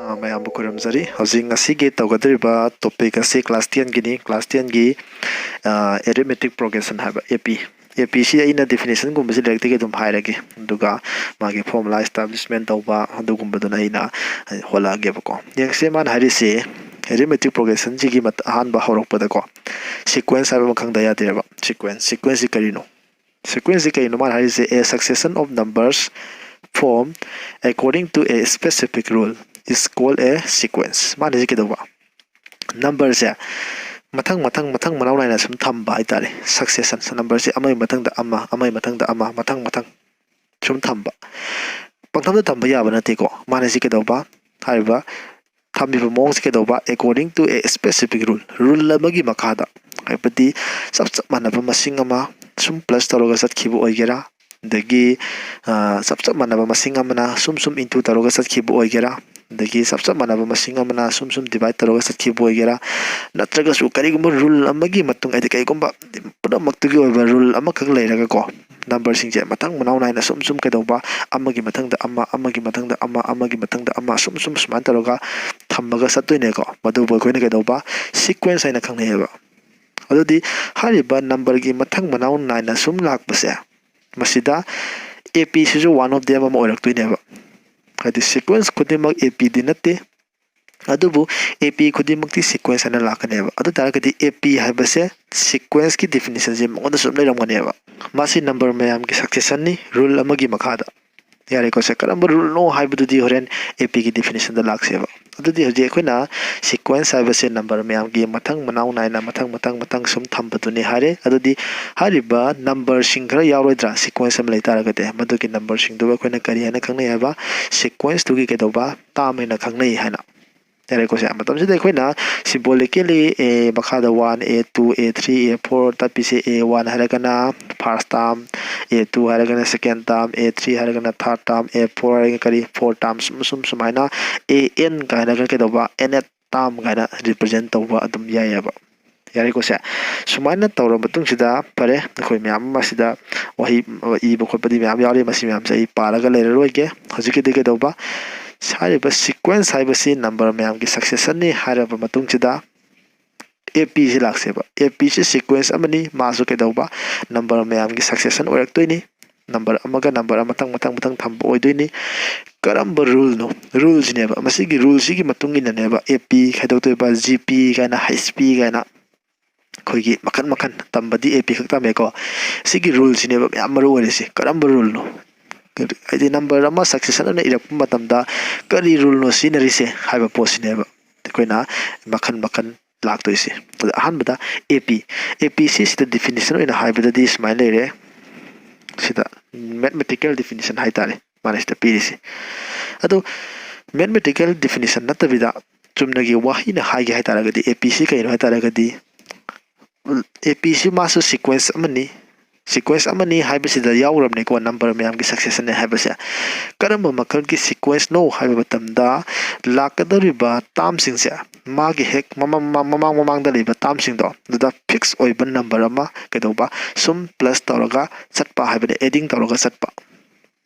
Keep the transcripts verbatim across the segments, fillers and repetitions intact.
ꯑ, ꯃꯌꯥꯝꯕꯨ ꯈꯨꯔꯨꯝꯖꯔꯤ꯫ ꯍꯧꯖꯤꯛ ꯉꯁꯤꯒꯤ ꯇꯧꯒꯗꯧꯔꯤꯕ topic ꯑꯁꯤ class ten Guinea. Class ten ꯒꯤ, ꯑ, arithmetic progression ꯍꯥꯏꯕ, A P꯫ A P ꯁꯤ ꯑꯩꯅ definition ꯒꯨꯝꯕꯁꯤ ꯂꯥꯏꯔꯤꯛꯇꯒꯤ ꯑꯗꯨꯝ ꯍꯥꯏꯔꯒꯦ, ꯑꯗꯨꯒ ꯃꯥꯒꯤ formula establishment ꯇꯧꯕ ꯑꯗꯨꯒꯨꯝꯕꯗꯨꯅ ꯑꯩꯅ ꯍꯣꯜꯂꯛꯑꯒꯦꯕꯀꯣ꯫ ꯌꯦꯡꯁꯦ, ꯃꯥꯅ ꯍꯥꯏꯔꯤꯁꯦ arithmetic progression ꯁꯤꯒꯤ ꯃꯠ-, ꯑꯍꯥꯟꯕ ꯍꯧꯔꯛꯄꯗꯀꯣ, sequence ꯍꯥꯏꯕ ꯑꯃ ꯈꯪꯗ ꯌꯥꯗꯦꯕ꯫ Sequence, sequence ꯁꯤ ꯀꯔꯤꯅꯣ? Sequence ꯁꯤ ꯀꯩꯅꯣ? ꯃꯥꯅ ꯍꯥꯏꯔꯤꯁꯦ, "A succession of numbers form according to a specific rule is called a sequence"꯫ ꯃꯥꯅ ꯍꯥꯏꯁꯦ ꯀꯩꯗꯧꯕ? Number ꯁꯦ ꯃꯊꯪ ꯃꯊꯪ ꯃꯊꯪ ꯃꯅꯥꯎ ꯅꯥꯏꯅ ꯁꯨꯝ ꯊꯝꯕ ꯍꯥꯏꯇꯥꯔꯦ꯫ Succession, number ꯁꯦ ꯑꯃꯒꯤ ꯃꯊꯪꯗ ꯑꯃ, ꯑꯃꯒꯤ ꯃꯊꯪꯗ ꯑꯃ, ꯃꯊꯪ ꯃꯊꯪ ꯁꯨꯝ ꯊꯝꯕ꯫ ꯄꯪꯊꯝꯗ ꯊꯝꯕ ꯌꯥꯕ ꯅꯠꯇꯦꯀꯣ꯫ ꯃꯥꯅ ꯍꯥꯏꯁꯦ ꯀꯩꯗꯧꯕ? ꯍꯥꯏꯔꯤꯕ ꯊꯝꯃꯤꯕ ꯃꯑꯣꯡꯁꯤ ꯀꯩꯗꯧꯕ? According to a specific rule, rule ꯑꯃꯒꯤ ꯃꯈꯥꯗ, ꯍꯥꯏꯕꯗꯤ ꯆꯞ ꯆꯞ ꯃꯥꯟꯅꯕ ꯃꯁꯤꯡ ꯑꯃ ꯁꯨꯝ plus ꯇꯧꯔꯒ ꯆꯠꯈꯤꯕ ꯑꯣꯏꯒꯦꯔꯥ, ꯑꯗꯒꯤ, ꯑ, ꯆꯞ ꯆꯞ ꯃꯥꯟꯅꯕ ꯃꯁꯤꯡ ꯑꯃꯅ ꯁꯨꯝ ꯁꯨꯝ into ꯇꯧꯔꯒ ꯆꯠꯈꯤꯕ ꯑꯣꯏꯒꯦꯔꯥ, ꯑꯗꯒꯤ ꯆꯞ ꯆꯞ ꯃꯥꯟꯅꯕ ꯃꯁꯤꯡ ꯑꯃꯅ ꯁꯨꯝ ꯁꯨꯝ divide ꯇꯧꯔꯒ ꯆꯠꯈꯤꯕ ꯑꯣꯏꯒꯦꯔꯥ, ꯅꯠꯇ꯭ꯔꯒꯁꯨ ꯀꯔꯤꯒꯨꯝꯕ rule ꯑꯃꯒꯤ ꯃꯇꯨꯡ, ꯍꯥꯏꯗꯤ ꯀꯔꯤꯒꯨꯝꯕ ꯄꯨꯝꯅꯃꯛꯇꯨꯒꯤ ꯑꯣꯏꯕ rule ꯑꯃꯈꯛ ꯂꯩꯔꯒꯀꯣ, number ꯁꯤꯡꯁꯦ ꯃꯊꯪ ꯃꯅꯥꯎ ꯅꯥꯏꯅ ꯁꯨꯝ ꯁꯨꯝ ꯀꯩꯗꯧꯕ, ꯑꯃꯒꯤ ꯃꯊꯪꯗ ꯑꯃ, ꯑꯃꯒꯤ ꯃꯊꯪꯗ ꯑꯃ, ꯑꯃꯒꯤ ꯃꯊꯪꯗ ꯑꯃ, ꯁꯨꯝ ꯁꯨꯝ ꯁꯨꯃꯥꯏꯅ ꯇꯧꯔꯒ ꯊꯝꯃꯒ ꯆꯠꯇꯣꯏꯅꯦꯀꯣ꯫ ꯃꯗꯨꯕꯨ ꯑꯩꯈꯣꯏꯅ ꯀꯩꯗꯧꯕ? Sequence ꯍꯥꯏꯅ ꯈꯪꯅꯩꯌꯦꯕ꯫ ꯑꯗꯨꯗꯤ ꯍꯥꯏꯔꯤꯕ number ꯒꯤ ꯃꯊꯪ ꯃꯅꯥꯎ ꯅꯥꯏꯅ ꯁꯨꯝ ꯂꯥꯛꯄꯁꯦ, ꯃꯁꯤꯗ A P ꯁꯤꯁꯨ one of them ꯑꯃ ꯑꯣꯏꯔꯛꯇꯣꯏꯅꯦꯕ꯫ ꯍꯥꯏꯗꯤ sequence ꯈꯨꯗꯤꯡꯃꯛ A P ꯗꯤ ꯅꯠꯇꯦ, ꯑꯗꯨꯕꯨ A P ꯈꯨꯗꯤꯡꯃꯛꯇꯤ sequence ꯍꯥꯏꯅ ꯂꯥꯛꯀꯅꯦꯕ꯫ ꯑꯗꯨ ꯇꯥꯔꯒꯗꯤ A P ꯍꯥꯏꯕꯁꯦ sequence ꯀꯤ definition ꯁꯦ ꯃꯉꯣꯟꯗꯁꯨ ꯑꯗꯨꯝ ꯂꯩꯔꯝꯒꯅꯦꯕ꯫ ꯃꯥꯁꯤ number ꯃꯌꯥꯝꯒꯤ succession ꯅꯤ, rule ꯑꯃꯒꯤ ꯃꯈꯥꯗ꯫ ꯌꯥꯔꯦꯀꯣ ꯁꯦ? ꯀꯔꯝꯕ rule ꯅꯣ ꯍꯥꯏꯕꯗꯨꯗꯤ ꯍꯣꯔꯦꯟ A P ꯒꯤ definition ꯗ ꯂꯥꯛꯁꯦꯕ꯫ ꯑꯗꯨꯗꯤ ꯍꯧꯖꯤꯛ ꯑꯩꯈꯣꯏꯅ sequence ꯍꯥꯏꯕꯁꯦ number ꯃꯌꯥꯝꯒꯤ ꯃꯊꯪ ꯃꯅꯥꯎ ꯅꯥꯏꯅ ꯃꯊꯪ ꯃꯊꯪ ꯃꯊꯪ ꯁꯨꯝ ꯊꯝꯕꯗꯨꯅꯤ ꯍꯥꯏꯔꯦ꯫ ꯑꯗꯨꯗꯤ ꯍꯥꯏꯔꯤꯕ number ꯁꯤꯡ ꯈꯔ ꯌꯥꯎꯔꯣꯏꯗ꯭ꯔꯥ? Sequence ꯑꯃ ꯂꯩ ꯇꯥꯔꯒꯗꯤ ꯃꯗꯨꯒꯤ number ꯁꯤꯡꯗꯨꯕꯨ ꯑꯩꯈꯣꯏꯅ ꯀꯔꯤ ꯍꯥꯏꯅ ꯈꯪꯅꯩ ꯍꯥꯏꯕ? Sequence ꯇꯨꯒꯤ ꯀꯩꯗꯧꯕ? Term ꯍꯥꯏꯅ ꯈꯪꯅꯩ ꯍꯥꯏꯅ꯫ ꯌꯥꯔꯦꯀꯣ ꯁꯦ? ꯃꯇꯝꯁꯤꯗ ꯑꯩꯈꯣꯏꯅ symbolically A ꯃꯈꯥꯗ one, A two, A three, A four ꯇꯞꯄꯤꯁꯦ꯫ A one ꯍꯥꯏꯔꯒꯅ first term, A two ꯍꯥꯏꯔꯒꯅ second term, A three ꯍꯥꯏꯔꯒꯅ third term, A four ꯍꯥꯏꯔꯒꯅ ꯀꯔꯤ? Fourth term꯫ ꯁꯨꯝ ꯁꯨꯝ ꯁꯨꯃꯥꯏꯅ A N ꯀꯥꯏꯅꯒ ꯀꯩꯗꯧꯕ? Nth term ꯀꯥꯏꯅ represent ꯇꯧꯕ ꯑꯗꯨꯝ ꯌꯥꯏꯑꯕ꯫ ꯌꯥꯔꯦꯀꯣ ꯁꯦ? ꯁꯨꯃꯥꯏꯅ ꯇꯧꯔꯕ ꯃꯇꯨꯡꯁꯤꯗ, ꯐꯔꯦ, ꯑꯩꯈꯣꯏ ꯃꯌꯥꯝ ꯑꯃ ꯁꯤꯗ ꯋꯥꯍꯩ ꯏꯕ ꯈꯣꯠꯄꯗꯤ ꯃꯌꯥꯝ ꯌꯥꯎꯔꯤ, ꯃꯁꯤ ꯃꯌꯥꯝꯁꯦ ꯑꯩ ꯄꯥꯔꯒ ꯂꯩꯔꯔꯣꯏꯒꯦ꯫ ꯍꯧꯖꯤꯛꯀꯤꯗꯤ ꯀꯩꯗꯧꯕ? ꯍꯥꯏꯔꯤꯕ sequence ꯍꯥꯏꯕꯁꯤ number ꯃꯌꯥꯝꯒꯤ successionꯅꯤ ꯍꯥꯏꯔꯕ ꯃꯇꯨꯡꯁꯤꯗ, A P ꯁꯤ ꯂꯥꯛꯁꯦꯕ꯫ A P ꯁꯤ sequence ꯑꯃꯅꯤ, ꯃꯥꯁꯨ ꯀꯩꯗꯧꯕ, number ꯃꯌꯥꯝꯒꯤ succession ꯑꯣꯏꯔꯛꯇꯣꯏꯅꯤ꯫ Number ꯑꯃꯒ number ꯑꯃ ꯃꯊꯪ ꯃꯊꯪ ꯃꯊꯪ ꯊꯝꯕ ꯑꯣꯏꯗꯣꯏꯅꯤ꯫ ꯀꯔꯝꯕ ruleꯅꯣ? Ruleꯁꯤꯅꯦꯕ꯫ ꯃꯁꯤꯒꯤ ruleꯁꯤꯒꯤ ꯃꯇꯨꯡ ꯏꯟꯅꯅꯦꯕ A P ꯈꯥꯏꯗꯣꯛꯇꯣꯏꯕ, G P ꯀꯥꯏꯅ, H P ꯀꯥꯏꯅ꯫ ꯑꯩꯈꯣꯏꯒꯤ ꯃꯈꯟ ꯃꯈꯟ ꯇꯝꯕꯗꯤ A P ꯈꯛ ꯇꯝꯃꯦꯀꯣ꯫ ꯁꯤꯒꯤ ruleꯁꯤꯅꯦꯕ ꯌꯥꯝ ꯃꯔꯨ ꯑꯣꯏꯔꯤꯁꯦ꯫ ꯀꯔꯝꯕ ruleꯅꯣ? ꯍꯥꯏꯗꯤ number ꯑꯃ succession ꯑꯣꯏꯅ ꯏꯔꯛꯄ ꯃꯇꯝꯗ ꯀꯔꯤ ruleꯅꯣ ꯁꯤꯖꯤꯟꯅꯔꯤꯁꯦ ꯍꯥꯏꯕ ꯄꯣꯠꯁꯤꯅꯦꯕ ꯑꯩꯈꯣꯏꯅ ꯃꯈꯟ ꯃꯈꯟ ꯂꯥꯛꯇꯣꯏꯁꯦ꯫ ꯑꯗ ꯑꯍꯥꯟꯕꯗ A P, A P ꯁꯤ ꯁꯤꯗ definition ꯑꯣꯏꯅ ꯍꯥꯏꯕꯗꯗꯤ ꯁꯨꯃꯥꯏꯅ ꯂꯩꯔꯦ꯫ ꯁꯤꯗ mathematical definition ꯍꯥꯏꯇꯥꯔꯦ, ꯃꯥꯅ ꯁꯤꯗ ꯄꯤꯔꯤꯁꯦ꯫ ꯑꯗꯣ mathematical definition ꯅꯠꯇꯕꯤꯗ ꯆꯨꯝꯅꯒꯤ ꯋꯥꯍꯩꯅ ꯍꯥꯏꯒꯦ ꯍꯥꯏꯇꯥꯔꯒꯗꯤ, A P ꯁꯤ ꯀꯩꯅꯣ ꯍꯥꯏꯇꯥꯔꯒꯗꯤ, A P ꯁꯤ ꯃꯥꯁꯨ sequence ꯑꯃꯅꯤ꯫ Sequence ꯑꯃꯅꯤ ꯍꯥꯏꯕꯁꯤꯗ ꯌꯥꯎꯔꯕꯅꯤꯀꯣ, number ꯃꯌꯥꯝꯒꯤ successionꯅꯦ ꯍꯥꯏꯕꯁꯦ꯫ ꯀꯔꯝꯕ ꯃꯈꯜꯒꯤ sequenceꯅꯣ ꯍꯥꯏꯕ ꯃꯇꯝꯗ, ꯂꯥꯛꯀꯗꯧꯔꯤꯕ termꯁꯤꯡꯁꯦ, ꯃꯥꯒꯤ ꯍꯦꯛ ꯃꯃꯥꯡ ꯃꯃꯥꯡ ꯃꯃꯥꯡ ꯃꯃꯥꯡꯗ ꯂꯩꯕ termꯁꯤꯡꯗꯣ, ꯑꯗꯨꯗ fix ꯑꯣꯏꯕ number ꯑꯃ ꯀꯩꯗꯧꯕ, ꯁꯨꯝ plus ꯇꯧꯔꯒ ꯆꯠꯄ ꯍꯥꯏꯕꯅꯤ, adding ꯇꯧꯔꯒ ꯆꯠꯄ꯫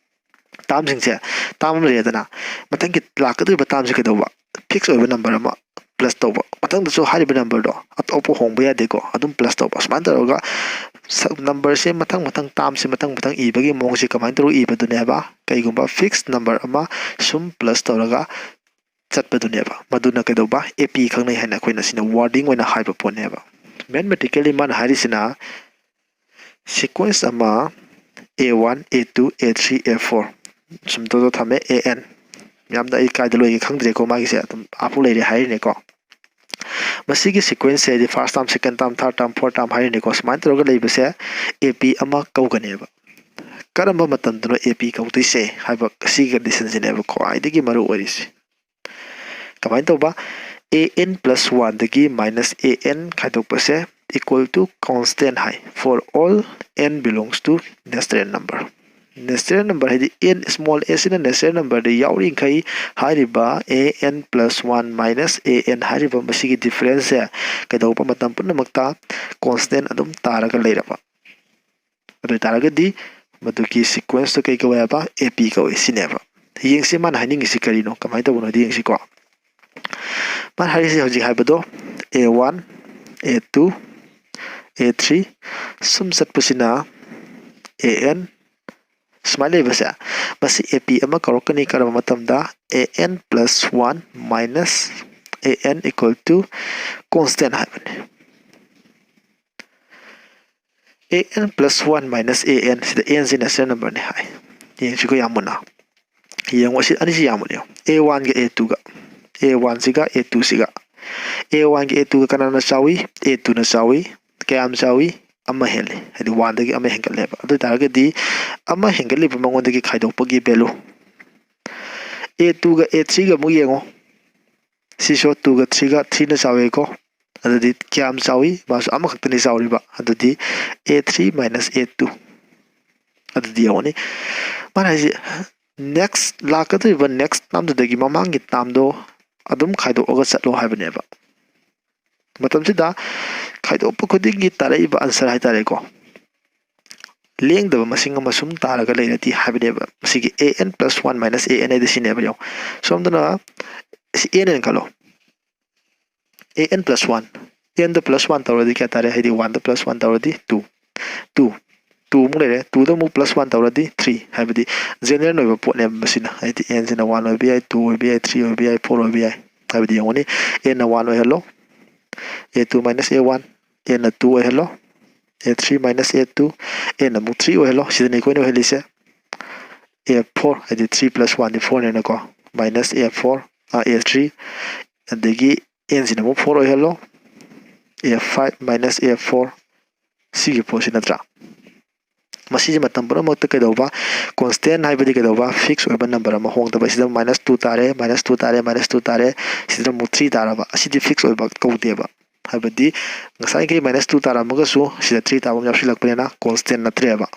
Termꯁꯤꯡꯁꯦ, term ꯑꯃ ꯂꯩꯔꯦꯗꯅ, ꯃꯊꯪꯒꯤ ꯂꯥꯛꯀꯗꯧꯔꯤꯕ termꯁꯦ ꯀꯩꯗꯧꯕ, fix ꯑꯣꯏꯕ number ꯑꯃ plus ꯇꯧꯕ, ꯃꯊꯪꯗꯁꯨ ꯍꯥꯏꯔꯤꯕ numberꯗꯣ ꯑꯇꯣꯞꯄ ꯍꯣꯡꯕ ꯌꯥꯗꯦꯀꯣ, ꯑꯗꯨꯝ plus ꯇꯧꯕ꯫ ꯁꯨꯃꯥꯏꯅ ꯇꯧꯔꯒ ꯁ-, numberꯁꯦ ꯃꯊꯪ ꯃꯊꯪ, termꯁꯦ ꯃꯊꯪ ꯃꯊꯪ ꯏꯕꯒꯤ ꯃꯑꯣꯡꯁꯦ ꯀꯃꯥꯏꯅ ꯇꯧꯔꯒ ꯏꯕꯗꯨꯅꯦꯕ? ꯀꯩꯒꯨꯝꯕ fix number ꯑꯃ ꯁꯨꯝ plus ꯇꯧꯔꯒ ꯆꯠꯄꯗꯨꯅꯦꯕ꯫ ꯃꯗꯨꯅ ꯀꯩꯗꯧꯕ? A P ꯈꯪꯅꯩ ꯍꯥꯏꯅ ꯑꯩꯈꯣꯏꯅ ꯁꯤꯅ wording ꯑꯣꯏꯅ ꯍꯥꯏꯕ ꯄꯣꯠꯅꯦꯕ꯫ Mathematically ꯃꯥꯅ ꯍꯥꯏꯔꯤꯁꯤꯅ sequence ꯑꯃ, A one, A two, A three, A four, ꯁꯨꯝ ꯇꯧꯗ ꯊꯝꯃꯦ, A N꯫ ꯌꯥꯝꯅ ꯑꯩ ꯀꯥꯏꯗ ꯂꯣꯏꯒꯦ ꯈꯪꯗ꯭ꯔꯦꯀꯣ, ꯃꯥꯒꯤꯁꯦ ꯑꯗꯨꯝ ꯑꯥꯐꯥꯎ ꯂꯩꯔꯦ ꯍꯥꯏꯔꯤꯅꯦꯀꯣ꯫ ꯃꯁꯤꯒꯤ sequenceꯁꯦ ꯍꯥꯏꯗꯤ first term, second term, third term, fourth term ꯍꯥꯏꯔꯤꯅꯦꯀꯣ꯫ ꯁꯨꯃꯥꯏꯅ ꯇꯧꯔꯒ ꯂꯩꯕꯁꯦ A P ꯑꯃ ꯀꯧꯒꯅꯦꯕ꯫ ꯀꯔꯝꯕ ꯃꯇꯝꯗꯅꯣ A P ꯀꯧꯗꯣꯏꯁꯦ ꯍꯥꯏꯕ ꯁꯤꯒꯤ conditionꯁꯤꯅꯦꯕ ꯈ꯭ꯋꯥꯏꯗꯒꯤ ꯃꯔꯨ ꯑꯣꯏꯔꯤꯁꯦ꯫ ꯀꯃꯥꯏꯅ ꯇꯧꯕ? A N plus oneꯗꯒꯤ minus A N ꯈꯥꯏꯗꯣꯛꯄꯁꯦ equal to constant high, for all n belongs to natural number꯫ Natural number ꯍꯥꯏꯗꯤ n, small a ꯁꯤꯅ natural numberꯗ ꯌꯥꯎꯔꯤꯈꯩ, ꯍꯥꯏꯔꯤꯕ A N plus one minus A N ꯍꯥꯏꯔꯤꯕ ꯃꯁꯤꯒꯤ differenceꯁꯦ ꯀꯩꯗꯧꯕ, ꯃꯇꯝ ꯄꯨꯝꯅꯃꯛꯇ constant ꯑꯗꯨꯝ ꯇꯥꯔꯒ ꯂꯩꯔꯕ꯫ ꯑꯗꯨ ꯑꯣꯏ ꯇꯥꯔꯒꯗꯤ ꯃꯗꯨꯒꯤ sequenceꯇꯣ ꯀꯩ ꯀꯧꯋꯦ ꯍꯥꯏꯕ? A P ꯀꯧꯋꯦ ꯁꯤꯅꯦꯕ꯫ ꯌꯦꯡꯁꯤ ꯃꯥꯅ ꯍꯥꯏꯅꯤꯡꯉꯤꯁꯤ ꯀꯔꯤꯅꯣ, ꯀꯃꯥꯏꯅ ꯇꯧꯕꯅꯣꯗꯤ ꯌꯦꯡꯁꯤꯀꯣ꯫ ꯃꯥꯅ ꯍꯥꯏꯔꯤꯁꯤ ꯍꯧꯖꯤꯛ ꯍꯥꯏꯕꯗꯣ, ꯑꯦ ꯋꯥꯟ, ꯑꯦ ꯇꯨ, ꯑꯦ ꯊ꯭ꯔꯤ, ꯁꯨꯝ ꯆꯠꯄꯁꯤꯅ ꯑꯦ ꯑꯦꯟ ꯁꯨꯃꯥꯏꯅ ꯂꯩꯕꯁꯦ, ꯃꯁꯤ ꯑꯦ ꯄꯤ ꯑꯃ ꯀꯧꯔꯛꯀꯅꯤ꯫ ꯀꯔꯝꯕ ꯃꯇꯝꯗ? ꯑꯦ N plus one minus A and equal to constant ꯍꯥꯏꯕꯅꯤ꯫ ꯑꯦ N plus one minus A and, ꯁꯤꯗ ꯑꯦꯟꯁꯤ natural numberꯅꯤ ꯍꯥꯏ꯫ ꯌꯦꯡꯁꯤꯀꯣ ꯌꯥꯝ ꯃꯨꯟꯅ꯫ ꯌꯦꯡꯉꯣ, ꯑꯁꯤ ꯑꯅꯤꯁꯤ ꯌꯥꯝ ꯃꯨꯟꯅ ꯌꯦꯡꯉꯣ꯫ ꯑꯦ ꯋꯥꯟꯒ ꯑꯦ ꯇꯨꯒ, ꯑꯦ ꯋꯥꯟꯁꯤꯒ ꯑꯦ ꯇꯨꯁꯤꯒ꯫ ꯑꯦ ꯋꯥꯟꯒ ꯑꯦ ꯇꯨꯒ ꯀꯅꯥꯅ ꯆꯥꯎꯏ? ꯑꯦ ꯇꯨꯅ ꯆꯥꯎꯏ꯫ ꯀꯌꯥꯝ ꯆꯥꯎꯏ? ꯑꯃ ꯍꯦꯜꯂꯤ, ꯍꯥꯏꯗꯤ ꯋꯥꯟꯗꯒꯤ ꯑꯃ ꯍꯦꯟꯒꯠꯂꯦꯕ꯫ ꯑꯗꯨ ꯑꯣꯏ ꯇꯥꯔꯒꯗꯤ ꯑꯃ ꯍꯦꯟꯒꯠꯂꯤꯕ ꯃꯉꯣꯟꯗꯒꯤ ꯈꯥꯏꯗꯣꯛꯄꯒꯤ value꯫ ꯑꯦ ꯇꯨꯒ ꯑꯦ ꯊ꯭ꯔꯤꯒ ꯑꯃꯨꯛ ꯌꯦꯡꯉꯣ꯫ ꯁꯤꯁꯨ ꯇꯨꯒ ꯊ꯭ꯔꯤꯒ, ꯊ꯭ꯔꯤꯅ ꯆꯥꯎꯋꯦꯀꯣ꯫ ꯑꯗꯨꯗꯤ ꯀꯌꯥꯝ ꯆꯥꯎꯏ? ꯃꯥꯁꯨ ꯑꯃꯈꯛꯇꯅꯤ ꯆꯥꯎꯔꯤꯕ꯫ ꯑꯗꯨꯗꯤ ꯑꯦ ꯊ꯭ꯔꯤ minus ꯑꯦ ꯇꯨ꯫ ꯑꯗꯨꯗꯤ ꯌꯦꯡꯉꯨꯅꯦ꯫ ꯃꯥꯅ ꯍꯥꯏꯁꯦ next ꯂꯥꯛꯀꯗꯧꯔꯤꯕ next termꯗꯨꯗꯒꯤ ꯃꯃꯥꯡꯒꯤ termꯗꯣ ꯑꯗꯨꯝ ꯈꯥꯏꯗꯣꯛꯑꯒ ꯆꯠꯂꯣ ꯍꯥꯏꯕꯅꯦꯕ꯫ ꯃꯇꯝꯁꯤꯗ ꯈꯥꯏꯗꯣꯛꯄ ꯈꯨꯗꯤꯡꯒꯤ ꯇꯥꯔꯛꯏꯕ answer ꯍꯥꯏꯇꯥꯔꯦꯀꯣ, ꯂꯦꯡꯗꯕ ꯃꯁꯤꯡ ꯑꯃ ꯁꯨꯝ ꯇꯥꯔꯒ ꯂꯩꯔꯗꯤ ꯍꯥꯏꯕꯅꯦꯕ꯫ ꯃꯁꯤꯒꯤ ꯑꯦ N plus one minus A and ꯍꯥꯏꯗꯤ ꯁꯤꯅꯦꯕ꯫ ꯌꯦꯡꯉꯣ, ꯁꯣꯝꯗꯅ ꯁꯤ ꯑꯦꯟ ꯑꯦꯟ ꯈꯜꯂꯣ꯫ ꯑꯦ N plus one, and plus one ꯇꯧꯔꯗꯤ ꯀꯌꯥ ꯇꯥꯔꯦ? ꯍꯥꯏꯗꯤ ꯋꯥꯟꯗ plus one ꯇꯧꯔꯗꯤ ꯇꯨ꯫ ꯇꯨ, ꯇꯨ ꯑꯃꯨꯛ ꯂꯩꯔꯦ꯫ ꯇꯨꯗ ꯑꯃꯨꯛ plus one ꯇꯧꯔꯗꯤ ꯊ꯭ꯔꯤ꯫ ꯍꯥꯏꯕꯗꯤ general ꯑꯣꯏꯕ ꯄꯣꯠꯅꯦꯕ ꯃꯁꯤꯅ꯫ ꯍꯥꯏꯗꯤ ꯑꯦꯟꯁꯤꯅ ꯋꯥꯟ ꯑꯣꯏꯕ ꯌꯥꯏ, ꯇꯨ ꯑꯣꯏꯕ ꯌꯥꯏ, ꯊ꯭ꯔꯤ ꯑꯣꯏꯕ ꯌꯥꯏ, ꯐꯣꯔ ꯑꯣꯏꯕ ꯌꯥꯏ꯫ ꯍꯥꯏꯕꯗꯤ ꯌꯦꯡꯉꯨꯅꯦ, ꯑꯦꯟꯅ ꯋꯥꯟ ꯑꯣꯏꯍꯜꯂꯣ, ꯑꯦ ꯇꯨ minus ꯑꯦ ꯋꯥꯟ, ꯑꯦꯟꯅ ꯇꯨ ꯑꯣꯏꯍꯜꯂꯣ, ꯑꯦ ꯊ꯭ꯔꯤ minus ꯑꯦ ꯇꯨ, ꯑꯦꯟꯅ ꯑꯃꯨꯛ ꯊ꯭ꯔꯤ ꯑꯣꯏꯍꯜꯂꯣ꯫ ꯁꯤꯗꯅꯤ ꯑꯩꯈꯣꯏꯅ ꯑꯣꯏꯍꯜꯂꯤꯁꯦ꯫ ꯑꯦ ꯐꯣꯔ, ꯍꯥꯏꯗꯤ ꯊ꯭ꯔꯤ plus one ꯗꯤ ꯐꯣꯔꯅꯦꯅꯀꯣ, minus ꯑꯦ ꯐꯣꯔ, ꯑꯥ, ꯑꯦ ꯊ꯭ꯔꯤ, ꯑꯗꯒꯤ ꯑꯦꯟꯁꯤꯅ ꯑꯃꯨꯛ ꯐꯣꯔ ꯑꯣꯏꯍꯜꯂꯣ, ꯑꯦ ꯐꯥꯏꯚ minus ꯑꯦ ꯐꯣꯔ, ꯁꯤꯒꯤ ꯄꯣꯠꯁꯤ ꯅꯠꯇ꯭ꯔꯥ? ꯃꯁꯤꯁꯦ ꯃꯇꯝ ꯄꯨꯝꯅꯃꯛꯇ ꯀꯩꯗꯧꯕ? Constant ꯍꯥꯏꯕꯗꯤ ꯀꯩꯗꯧꯕ? Fix ꯑꯣꯏꯕ number ꯑꯃ, ꯍꯣꯡꯗꯕ꯫ ꯁꯤꯗ minus two ꯇꯥꯔꯦ, minus two ꯇꯥꯔꯦ, minus two ꯇꯥꯔꯦ, ꯁꯤꯗ ꯑꯃꯨꯛ ꯊ꯭ꯔꯤ ꯇꯥꯔꯕ꯫ ꯑꯁꯤꯗꯤ fix ꯑꯣꯏꯕ ꯀꯧꯗꯦꯕ꯫ ꯍꯥꯏꯕꯗꯤ ꯉꯁꯥꯏꯈꯩ minus two ꯇꯥꯔꯝꯃꯒꯁꯨ ꯁꯤꯗ ꯊ꯭ꯔꯤ ꯇꯥꯕ ꯑꯃ ꯌꯥꯎꯁꯤꯜꯂꯛꯄꯅꯤꯅ constant ꯅꯠꯇ꯭ꯔꯦꯕ꯫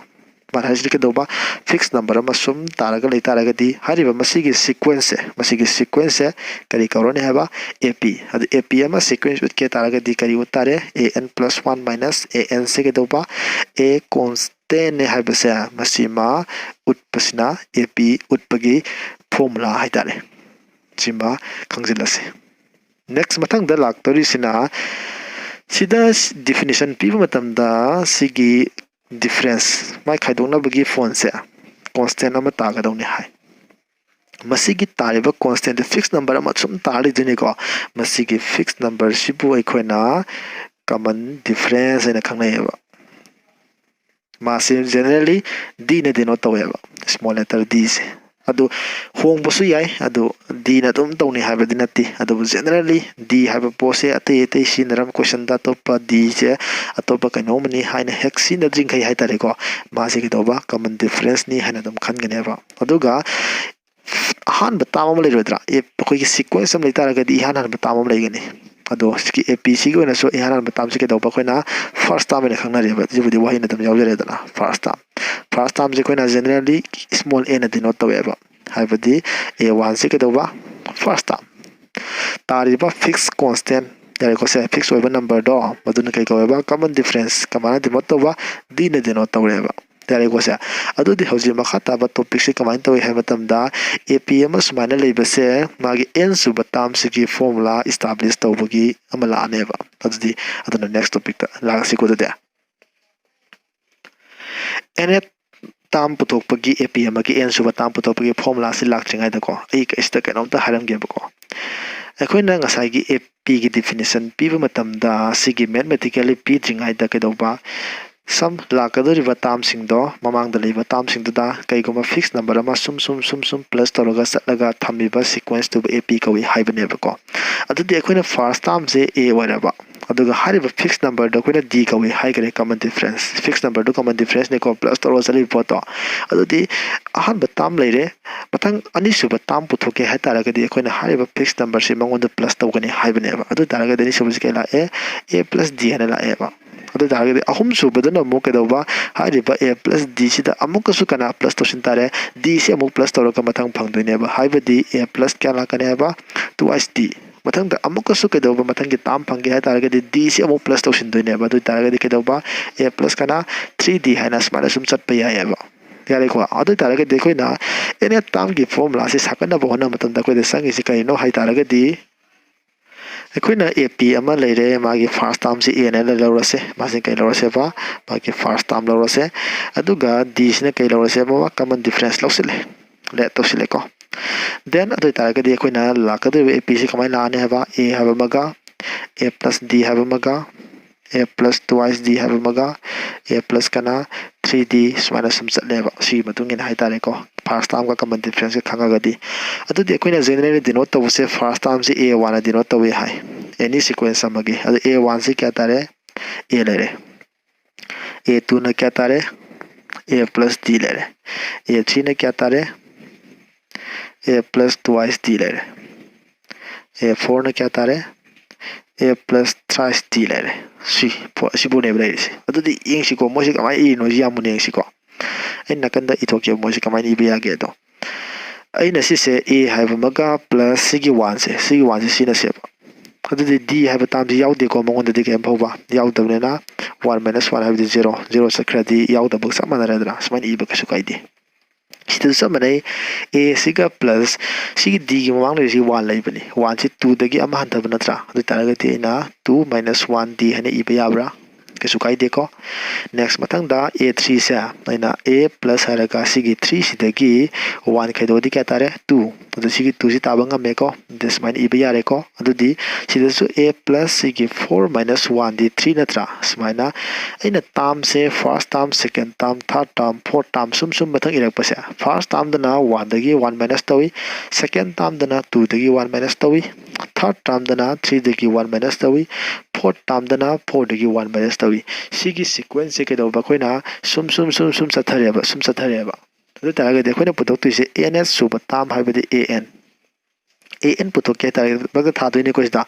ꯃꯥꯅ ꯍꯥꯏꯁꯤꯗꯤ ꯀꯩꯗꯧꯕ? Fix number ꯑꯃ ꯁꯨꯝ ꯇꯥꯔꯒ ꯂꯩꯇꯥꯔꯒꯗꯤ ꯍꯥꯏꯔꯤꯕ ꯃꯁꯤꯒꯤ sequence ꯁꯦ, ꯃꯁꯤꯒꯤ sequence ꯁꯦ ꯀꯔꯤ ꯀꯧꯔꯅꯤ ꯍꯥꯏꯕ? ꯑꯦ ꯄꯤ꯫ ꯑꯗꯨ ꯑꯦ ꯄꯤ ꯑꯃ sequence ꯎꯠꯀꯦ ꯇꯥꯔꯒꯗꯤ ꯀꯔꯤ ꯎꯠ ꯇꯥꯔꯦ? A N plus one minus A N ꯁꯦ ꯀꯩꯗꯧꯕ? ꯑꯦ constant ꯀꯣꯟꯁꯇꯦꯟꯅꯦ ꯍꯥꯏꯕꯁꯦ ꯃꯁꯤꯃ ꯎꯠꯄꯁꯤꯅ, ꯑꯦ ꯄꯤ ꯎꯠꯄꯒꯤ ꯐꯣꯔꯃꯨꯂꯥ ꯍꯥꯏꯇꯥꯔꯦ꯫ ꯁꯤꯃ ꯈꯪꯖꯤꯜꯂꯁꯤ꯫ ꯅꯦꯛꯁ ꯃꯊꯪꯗ ꯂꯥꯛꯇꯧꯔꯤꯁꯤꯅ, ꯁꯤꯗ ꯗꯤꯐꯤꯅꯤꯁꯟ ꯄꯤꯕ ꯃꯇꯝꯗ ꯁꯤꯒꯤ ꯗꯤꯐ꯭ꯔꯦꯟꯁ, ꯃꯥꯏ ꯈꯥꯏꯗꯣꯛꯅꯕꯒꯤ ꯐꯣꯟꯁꯦ ꯀꯣꯟꯁꯇꯦꯟ ꯑꯃ ꯇꯥꯒꯗꯧꯅꯤ ꯍꯥꯏ꯫ ꯃꯁꯤꯒꯤ ꯇꯥꯔꯤꯕ ꯀꯣꯟꯁꯇꯦꯟꯁꯦ ꯐꯤꯛꯁ ꯅꯝꯕꯔ ꯑꯃ ꯁꯨꯝ ꯇꯥꯔ ꯂꯩꯗꯣꯏꯅꯤꯀꯣ꯫ ꯃꯁꯤꯒꯤ ꯐꯤꯛꯁ ꯅꯝꯕꯔꯁꯤꯕꯨ ꯑꯩꯈꯣꯏꯅ ꯀꯃꯟ ꯗꯤꯐ꯭ꯔꯦꯟꯁ ꯍꯥꯏꯅ ꯈꯪꯅꯩꯌꯦꯕ꯫ ꯃꯥꯁꯦ ꯖꯦꯅꯔꯦꯜꯂꯤ ꯗꯤꯅ ꯗꯤꯅꯣꯠ ꯇꯧꯋꯦꯕ, ꯁ꯭ꯃꯣꯜ ꯂꯦꯇꯔ ꯗꯤꯁꯦ꯫ ꯑꯗꯨ ꯍꯣꯡꯕꯁꯨ ꯌꯥꯏ, ꯑꯗꯨ ꯗꯤꯅ ꯑꯗꯨꯝ ꯇꯧꯅꯤ ꯍꯥꯏꯕꯗꯤ ꯅꯠꯇꯦ꯫ ꯑꯗꯨꯕꯨ ꯖꯦꯅꯔꯦꯜꯂꯤ ꯗꯤ ꯍꯥꯏꯕ ꯄꯣꯠꯁꯦ ꯑꯇꯩ ꯑꯇꯩ ꯁꯤꯖꯤꯟꯅꯔꯝ, ꯀꯣꯏꯁꯟꯗ ꯑꯇꯣꯞꯄ ꯗꯤꯁꯦ ꯑꯇꯣꯞꯄ ꯀꯩꯅꯣꯝꯃꯅꯤ ꯍꯥꯏꯅ ꯍꯦꯛ ꯁꯤꯖꯤꯟꯅꯗ꯭ꯔꯤꯡꯈꯩ ꯍꯥꯏꯇꯥꯔꯦꯀꯣ, ꯃꯥꯁꯦ ꯀꯩꯗꯧꯕ, ꯀꯃꯟ ꯗꯤꯐ꯭ꯔꯦꯟꯁꯅꯤ ꯍꯥꯏꯅ ꯑꯗꯨꯝ ꯈꯟꯒꯅꯦꯕ꯫ ꯑꯗꯨꯒ ꯑꯍꯥꯟꯕ ꯇꯥꯝ ꯑꯃ ꯂꯩꯔꯣꯏꯗ꯭ꯔꯥ? ꯑꯦ, ꯑꯩꯈꯣꯏꯒꯤ ꯁꯤꯀ꯭ꯋꯦꯟꯁ ꯑꯃ ꯂꯩꯇꯥꯔꯒꯗꯤ ꯏꯍꯥꯟ ꯍꯥꯟꯕ ꯇꯥꯝ ꯑꯃ ꯂꯩꯒꯅꯤ꯫ ꯑꯗꯣ ꯍꯧꯖꯤꯛꯀꯤ ꯑꯦ ꯄꯤ ꯁꯤꯒꯤ ꯑꯣꯏꯅꯁꯨ ꯏꯍꯥꯟ ꯍꯥꯟꯕ ꯇꯥꯝꯁꯤ ꯀꯩꯗꯧꯕ, ꯑꯩꯈꯣꯏꯅ ꯐꯥꯔꯁ ꯇꯥꯝ ꯍꯥꯏꯅ ꯈꯪꯅꯔꯦꯕ꯫ ꯁꯤꯕꯨꯗꯤ ꯋꯥꯍꯩꯅ ꯑꯗꯨꯝ ꯌꯥꯎꯖꯔꯦꯗꯅ, ꯐꯥꯔꯁ ꯇꯥꯝ꯫ ꯐꯥꯔꯁ ꯇꯥꯝꯁꯦ ꯑꯩꯈꯣꯏꯅ ꯖꯦꯅꯔꯦꯜꯂꯤ ꯁ꯭ꯃꯣꯜ ꯑꯦꯅ ꯗꯤꯅꯣꯠ ꯇꯧꯋꯦꯕ, ꯍꯥꯏꯕꯗꯤ ꯑꯦ ꯋꯥꯟꯁꯤ ꯀꯩꯗꯧꯕ, ꯐꯥꯔꯁ ꯇꯥꯝ꯫ ꯇꯥꯔꯤꯕ ꯐꯤꯛꯁ ꯀꯣꯟꯁꯇꯦꯟ, ꯌꯥꯔꯦꯀꯣ, ꯁꯦ ꯐꯤꯛꯁ ꯑꯣꯏꯕ ꯅꯝꯕꯔꯗꯣ, ꯃꯗꯨꯅ ꯀꯩ ꯀꯧꯋꯦꯕ, ꯀꯃꯟ ꯗꯤꯐ꯭ꯔꯦꯟꯁ꯫ ꯀꯃꯥꯏꯅ ꯗꯤꯅꯣꯠ ꯇꯧꯕ? ꯗꯤꯅ ꯗꯤꯅꯣꯠ ꯇꯧꯔꯦꯕ꯫ ꯌꯥꯔꯦꯀꯣ ꯁꯦ꯫ ꯑꯗꯨꯗꯤ ꯍꯧꯖꯤꯛ ꯃꯈꯥ ꯇꯥꯕ ꯇꯣꯄꯤꯛꯁꯦ ꯀꯃꯥꯏꯅ ꯇꯧꯏ ꯍꯥꯏꯕ ꯃꯇꯝꯗ, ꯑꯦ ꯄꯤ ꯑꯃ ꯁꯨꯃꯥꯏꯅ ꯂꯩꯕꯁꯦ ꯃꯥꯒꯤ ꯑꯦꯟ ꯁꯨꯕ ꯇꯥꯝꯁꯤꯒꯤ ꯐꯣꯔꯃꯨꯂꯥ ꯏꯁꯇꯥꯕ꯭ꯂꯤꯁ ꯇꯧꯕꯒꯤ ꯑꯃ ꯂꯥꯛꯑꯅꯦꯕ꯫ ꯑꯗꯨꯗꯤ ꯑꯗꯨꯅ ꯅꯦꯛꯁ ꯇꯣꯄꯤꯛꯇ ꯂꯥꯛꯁꯤꯀꯣ ꯑꯗꯨꯗꯤ꯫ ꯑꯦꯟ ꯑꯦ ꯇꯥꯝ ꯄꯨꯊꯣꯛꯄꯒꯤ, ꯑꯦ ꯄꯤ ꯑꯃꯒꯤ ꯑꯦꯟ ꯁꯨꯕ ꯇꯥꯝ ꯄꯨꯊꯣꯛꯄꯒꯤ ꯐꯣꯔꯃꯨꯂꯥꯁꯤ ꯂꯥꯛꯇ꯭ꯔꯤꯉꯩꯗꯀꯣ, ꯑꯩ ꯀꯩꯁꯤꯗ ꯀꯩꯅꯣꯝꯇ ꯍꯥꯏꯔꯝꯒꯦꯕꯀꯣ꯫ ꯑꯩꯈꯣꯏꯅ ꯉꯁꯥꯏꯒꯤ ꯑꯦ ꯄꯤꯒꯤ ꯗꯤꯐꯤꯅꯤꯁꯟ ꯄꯤꯕ ꯃꯇꯝꯗ ꯁꯤꯒꯤ ꯃꯦꯊꯃꯦꯇꯤꯀꯦꯜꯂꯤ ꯄꯤꯗ꯭ꯔꯤꯉꯩꯗ ꯀꯩꯗꯧꯕ, ꯁꯝ ꯂꯥꯛꯀꯗꯧꯔꯤꯕ ꯇꯥꯝꯁꯤꯡꯗꯣ, ꯃꯃꯥꯡꯗ ꯂꯩꯕ ꯇꯥꯝꯁꯤꯡꯗꯨꯗ ꯀꯩꯒꯨꯝꯕ ꯐꯤꯛꯁ ꯅꯝꯕꯔ ꯑꯃ ꯁꯨꯝ ꯁꯨꯝ ꯁꯨꯝ ꯁꯨꯝ ꯄ꯭ꯂꯁ ꯇꯧꯔꯒ ꯆꯠꯂꯒ ꯊꯝꯃꯤꯕ ꯁꯤꯀ꯭ꯋꯦꯟꯁꯇꯨꯕꯨ ꯑꯦ ꯄꯤ ꯀꯧꯏ ꯍꯥꯏꯕꯅꯦꯕꯀꯣ꯫ ꯑꯗꯨꯗꯤ ꯑꯩꯈꯣꯏꯅ ꯐꯥꯔꯁ ꯇꯥꯝꯁꯦ ꯑꯦ ꯑꯣꯏꯔꯕ, ꯑꯗꯨꯒ ꯍꯥꯏꯔꯤꯕ ꯐꯤꯛꯁ ꯅꯝꯕꯔꯗꯣ ꯑꯩꯈꯣꯏꯅ ꯗꯤ ꯀꯧꯏ ꯍꯥꯏꯈ꯭ꯔꯦ, ꯀꯃꯟ ꯗꯤꯐ꯭ꯔꯦꯟꯁ꯫ ꯐꯤꯛꯁ ꯅꯝꯕꯔꯗꯣ ꯀꯃꯟ ꯗꯤꯐ꯭ꯔꯦꯟꯁꯅꯤꯀꯣ, ꯄ꯭ꯂꯁ ꯇꯧꯔꯒ ꯆꯠꯂꯤꯕ ꯄꯣꯠꯇꯣ꯫ ꯑꯗꯨꯗꯤ ꯑꯍꯥꯟꯕ ꯇꯥꯝ ꯂꯩꯔꯦ, ꯃꯊꯪ ꯑꯅꯤꯁꯨꯕ ꯇꯥꯝ ꯄꯨꯊꯣꯛꯀꯦ ꯍꯥꯏꯇꯥꯔꯒꯗꯤ ꯑꯩꯈꯣꯏꯅ ꯍꯥꯏꯔꯤꯕ ꯐꯤꯛꯁ ꯅꯝꯕꯔꯁꯤ ꯃꯉꯣꯟꯗ ꯄ꯭ꯂꯁ ꯇꯧꯒꯅꯤ ꯍꯥꯏꯕꯅꯦꯕ꯫ ꯑꯗꯨ ꯑꯣꯏꯇꯥꯔꯒꯗꯤ ꯑꯅꯤꯁꯨꯕꯁꯤ ꯀꯩ ꯂꯥꯛꯑꯦ? ꯑꯦ ꯄ꯭ꯂꯁ ꯗꯤ ꯍꯥꯏꯅ ꯂꯥꯛꯑꯦꯕ꯫ ꯑꯗꯨ ꯑꯣꯏꯇꯥꯔꯒꯗꯤ ꯑꯍꯨꯝꯁꯨꯕꯗꯨꯅ ꯑꯃꯨꯛ ꯀꯩꯗꯧꯕ? ꯍꯥꯏꯔꯤꯕ ꯑꯦ ꯄ꯭ꯂꯁ ꯗꯤꯁꯤꯗ ꯑꯃꯨꯛꯀꯁꯨ ꯀꯅꯥ ꯄ꯭ꯂꯁ ꯇꯧꯁꯤꯟ ꯇꯥꯔꯦ? ꯗꯤꯁꯤ ꯑꯃꯨꯛ ꯄ꯭ꯂꯁ ꯇꯧꯔꯒ ꯃꯊꯪ ꯐꯪꯗꯣꯏꯅꯦꯕ꯫ ꯍꯥꯏꯕꯗꯤ ꯑꯦ ꯄ꯭ꯂꯁ ꯀꯌꯥ ꯂꯥꯛꯀꯅꯤ ꯍꯥꯏꯕ? ꯇꯨ ꯑꯥꯏꯁ ꯗꯤ꯫ ꯃꯊꯪꯗ ꯑꯃꯨꯛꯀꯁꯨ ꯀꯩꯗꯧꯕ, ꯃꯊꯪꯒꯤ term ꯐꯪꯒꯦ ꯍꯥꯏ ꯇꯥꯔꯒꯗꯤ D ꯁꯤ ꯑꯃꯨꯛ plus ꯇꯧꯁꯤꯟꯗꯣꯏꯅꯦꯕ꯫ ꯑꯗꯨ ꯑꯣꯏ ꯇꯥꯔꯒꯗꯤ ꯀꯩꯗꯧꯕ, A plus ꯀꯅꯥ three D ꯍꯥꯏꯅ ꯁꯨꯃꯥꯏꯅ ꯁꯨꯝ ꯆꯠꯄ ꯌꯥꯏꯑꯕ꯫ ꯌꯥꯔꯦꯀꯣ? ꯑꯗꯨ ꯑꯣꯏ ꯇꯥꯔꯒꯗꯤ ꯑꯩꯈꯣꯏꯅ any term ꯒꯤ formula ꯁꯤ ꯁꯥꯒꯠꯅꯕ ꯍꯣꯠꯅꯕ ꯃꯇꯝꯗ ꯑꯩꯈꯣꯏꯗ ꯆꯪꯉꯤꯁꯤ ꯀꯔꯤꯅꯣ ꯍꯥꯏ ꯇꯥꯔꯒꯗꯤ, ꯑꯩꯈꯣꯏꯅ A P ꯑꯃ ꯂꯩꯔꯦ, ꯃꯥꯒꯤ first term ꯁꯤ A ꯅ ꯂꯧꯔꯁꯦ, ꯃꯥꯁꯤ ꯀꯩ ꯂꯧꯔꯁꯦꯕ, ꯃꯥꯒꯤ first term ꯂꯧꯔꯁꯦ꯫ ꯑꯗꯨꯒ D ꯁꯤꯅ ꯀꯩ ꯂꯧꯔꯁꯦꯕ, common difference ꯂꯧꯁꯤꯜꯂꯦ, let ꯇꯧꯁꯤꯜꯂꯦꯀꯣ꯫ Then ꯑꯗꯨ ꯑꯣꯏ ꯇꯥꯔꯒꯗꯤ ꯑꯩꯈꯣꯏꯅ ꯂꯥꯛꯀꯗꯧꯔꯤꯕ A P ꯁꯤ ꯀꯃꯥꯏꯅ ꯂꯥꯛꯑꯅꯤ ꯍꯥꯏꯕ, A ꯍꯥꯏꯕ ꯑꯃꯒ, A plus D ꯍꯥꯏꯕ ꯑꯃꯒ, A plus twice D ꯍꯥꯏꯕ ꯑꯃꯒ, A plus ꯀꯅꯥ three D ꯁꯨꯃꯥꯏꯅ ꯁꯨꯝ ꯆꯠꯂꯦꯕ꯫ ꯁꯤꯒꯤ ꯃꯇꯨꯡ ꯏꯟꯅ ꯍꯥꯏꯇꯥꯔꯦꯀꯣ, first term ꯒ common difference ꯀ ꯈꯪꯉꯒꯗꯤ꯫ ꯑꯗꯨꯗꯤ ꯑꯩꯈꯣꯏꯅ generally denote ꯇꯧꯕꯁꯦ first term say A one ꯅ denote ꯇꯧꯏ ꯍꯥꯏ, any sequence ꯑꯃꯒꯤ꯫ ꯑꯗꯨ A one ꯁꯤ ꯀꯌꯥ ꯇꯥꯔꯦ? A ꯂꯩꯔꯦ, A two ꯅ ꯀꯌꯥ ꯇꯥꯔꯦ? A plus D ꯂꯩꯔꯦ꯫ A three ꯅ ꯀꯌꯥ ꯇꯥꯔꯦ? A plus twice D ꯂꯩꯔꯦ꯫ A four ꯅ ꯀꯌꯥ ꯇꯥꯔꯦ? A plus thrice D ꯂꯩꯔꯦ꯫ ꯁꯤ ꯐꯣ-, ꯁꯤꯕꯨꯅꯦꯕ ꯂꯩꯔꯤꯁꯦ꯫ ꯑꯗꯨꯗꯤ ꯌꯦꯡꯁꯤꯀꯣ, ꯃꯣꯏꯁꯦ ꯀꯃꯥꯏꯅ ꯏꯔꯤꯅꯣ, ꯁꯤ ꯌꯥꯝ ꯃꯨꯟꯅ ꯌꯦꯡꯁꯤꯀꯣ꯫ ꯑꯩ ꯅꯥꯀꯟꯗ ꯏꯊꯣꯛꯀꯦꯕ, ꯃꯣꯏꯁꯦ ꯀꯃꯥꯏꯅ ꯏꯕ ꯌꯥꯒꯦꯗꯣ꯫ ꯑꯩꯅ ꯁꯤꯁꯦ A ꯍꯥꯏꯕ ꯑꯃꯒ plus ꯁꯤꯒꯤ one ꯁꯦ, ꯁꯤꯒꯤ one ꯁꯦ ꯁꯤꯅ ꯁꯦꯕ꯫ ꯑꯗꯨꯗꯤ D ꯍꯥꯏꯕ term ꯁꯤ ꯌꯥꯎꯗꯦꯀꯣ, ꯃꯉꯣꯟꯗꯗꯤ ꯀꯔꯤꯝ ꯐꯥꯎꯕ ꯌꯥꯎꯗꯕꯅꯤꯅ, one minus one ꯍꯥꯏꯕꯗꯤ zero, zero ꯆꯠꯈ꯭ꯔꯗꯤ ꯌꯥꯎꯗꯕꯒ ꯆꯞ ꯃꯥꯟꯅꯔꯦꯗꯅ, ꯁꯨꯃꯥꯏꯅ ꯏꯕ ꯀꯩꯁꯨ ꯀꯥꯏꯗꯦ꯫ ꯁꯤꯗꯁꯨ ꯆꯞ ꯃꯥꯟꯅꯩ, A ꯁꯤꯒ plus ꯁꯤꯒꯤ D ꯒꯤ ꯃꯃꯥꯡ ꯂꯩꯔꯤꯁꯤ one ꯂꯩꯕꯅꯤ, one ꯁꯤ two ꯗꯒꯤ ꯑꯃ ꯍꯟꯊꯕ ꯅꯠꯇ꯭ꯔꯥ? ꯑꯗꯨ ꯑꯣꯏ ꯇꯥꯔꯒꯗꯤ ꯑꯩꯅ two minus one D ꯍꯥꯏꯅ ꯏꯕ ꯌꯥꯕ꯭ꯔꯥ? ꯀꯩꯁꯨ ꯀꯥꯏꯗꯦꯀꯣ꯫ Next, ꯃꯊꯪꯗ A three ꯁꯦ ꯑꯩꯅ A plus ꯍꯥꯏꯔꯒ ꯁꯤꯒꯤ three ꯁꯤꯗꯒꯤ one ꯈꯥꯏꯗꯣꯛꯑꯗꯤ ꯀꯌꯥ ꯇꯥꯔꯦ? Two꯫ ꯑꯗꯨ ꯁꯤꯒꯤ two ꯁꯤ ꯇꯥꯕ ꯉꯝꯃꯦꯀꯣ꯫ ꯑꯗꯨ ꯁꯨꯃꯥꯏꯅ ꯏꯕ ꯌꯥꯔꯦꯀꯣ꯫ ꯑꯗꯨꯗꯤ ꯁꯤꯗꯁꯨ A plus ꯁꯤꯒꯤ four minus one ꯗꯤ three ꯅꯠꯇ꯭ꯔꯥ? ꯁꯨꯃꯥꯏꯅ ꯑꯩꯅ term ꯁꯦ first term, second term, third term, fourth term ꯁꯨꯝ ꯁꯨꯝ ꯃꯊꯪ ꯏꯔꯛꯄꯁꯦ, first term ꯗꯅ one ꯗꯒꯤ one minus ꯇꯧꯏ, second term ꯗꯅ two ꯗꯒꯤ one minus ꯇꯧꯏ, third term ꯗꯅ three ꯗꯒꯤ one minus ꯇꯧꯏ, fourth term ꯗꯅ four ꯗꯒꯤ one minus ꯇꯧꯏ꯫ ꯁꯤꯒꯤ sequence ꯁꯦ ꯀꯩꯗꯧꯕ, ꯑꯩꯈꯣꯏꯅ ꯁꯨꯝ ꯁꯨꯝ ꯁꯨꯝ ꯁꯨꯝ ꯆꯠꯊꯔꯦꯕ, ꯁꯨꯝ ꯆꯠꯊꯔꯦꯕ꯫ ꯑꯗꯨ ꯇꯥꯔꯒꯗꯤ ꯑꯩꯈꯣꯏꯅ ꯄꯨꯊꯣꯛꯇꯣꯏꯁꯦ nth ꯁꯨꯕ term ꯍꯥꯏꯕꯗꯤ A N꯫ an ꯄꯨꯊꯣꯛꯀꯦ ꯍꯥꯏꯇꯥꯔꯒꯗꯤ ꯊꯥꯗꯣꯏꯅꯤꯀꯣ ꯁꯤꯗ꯫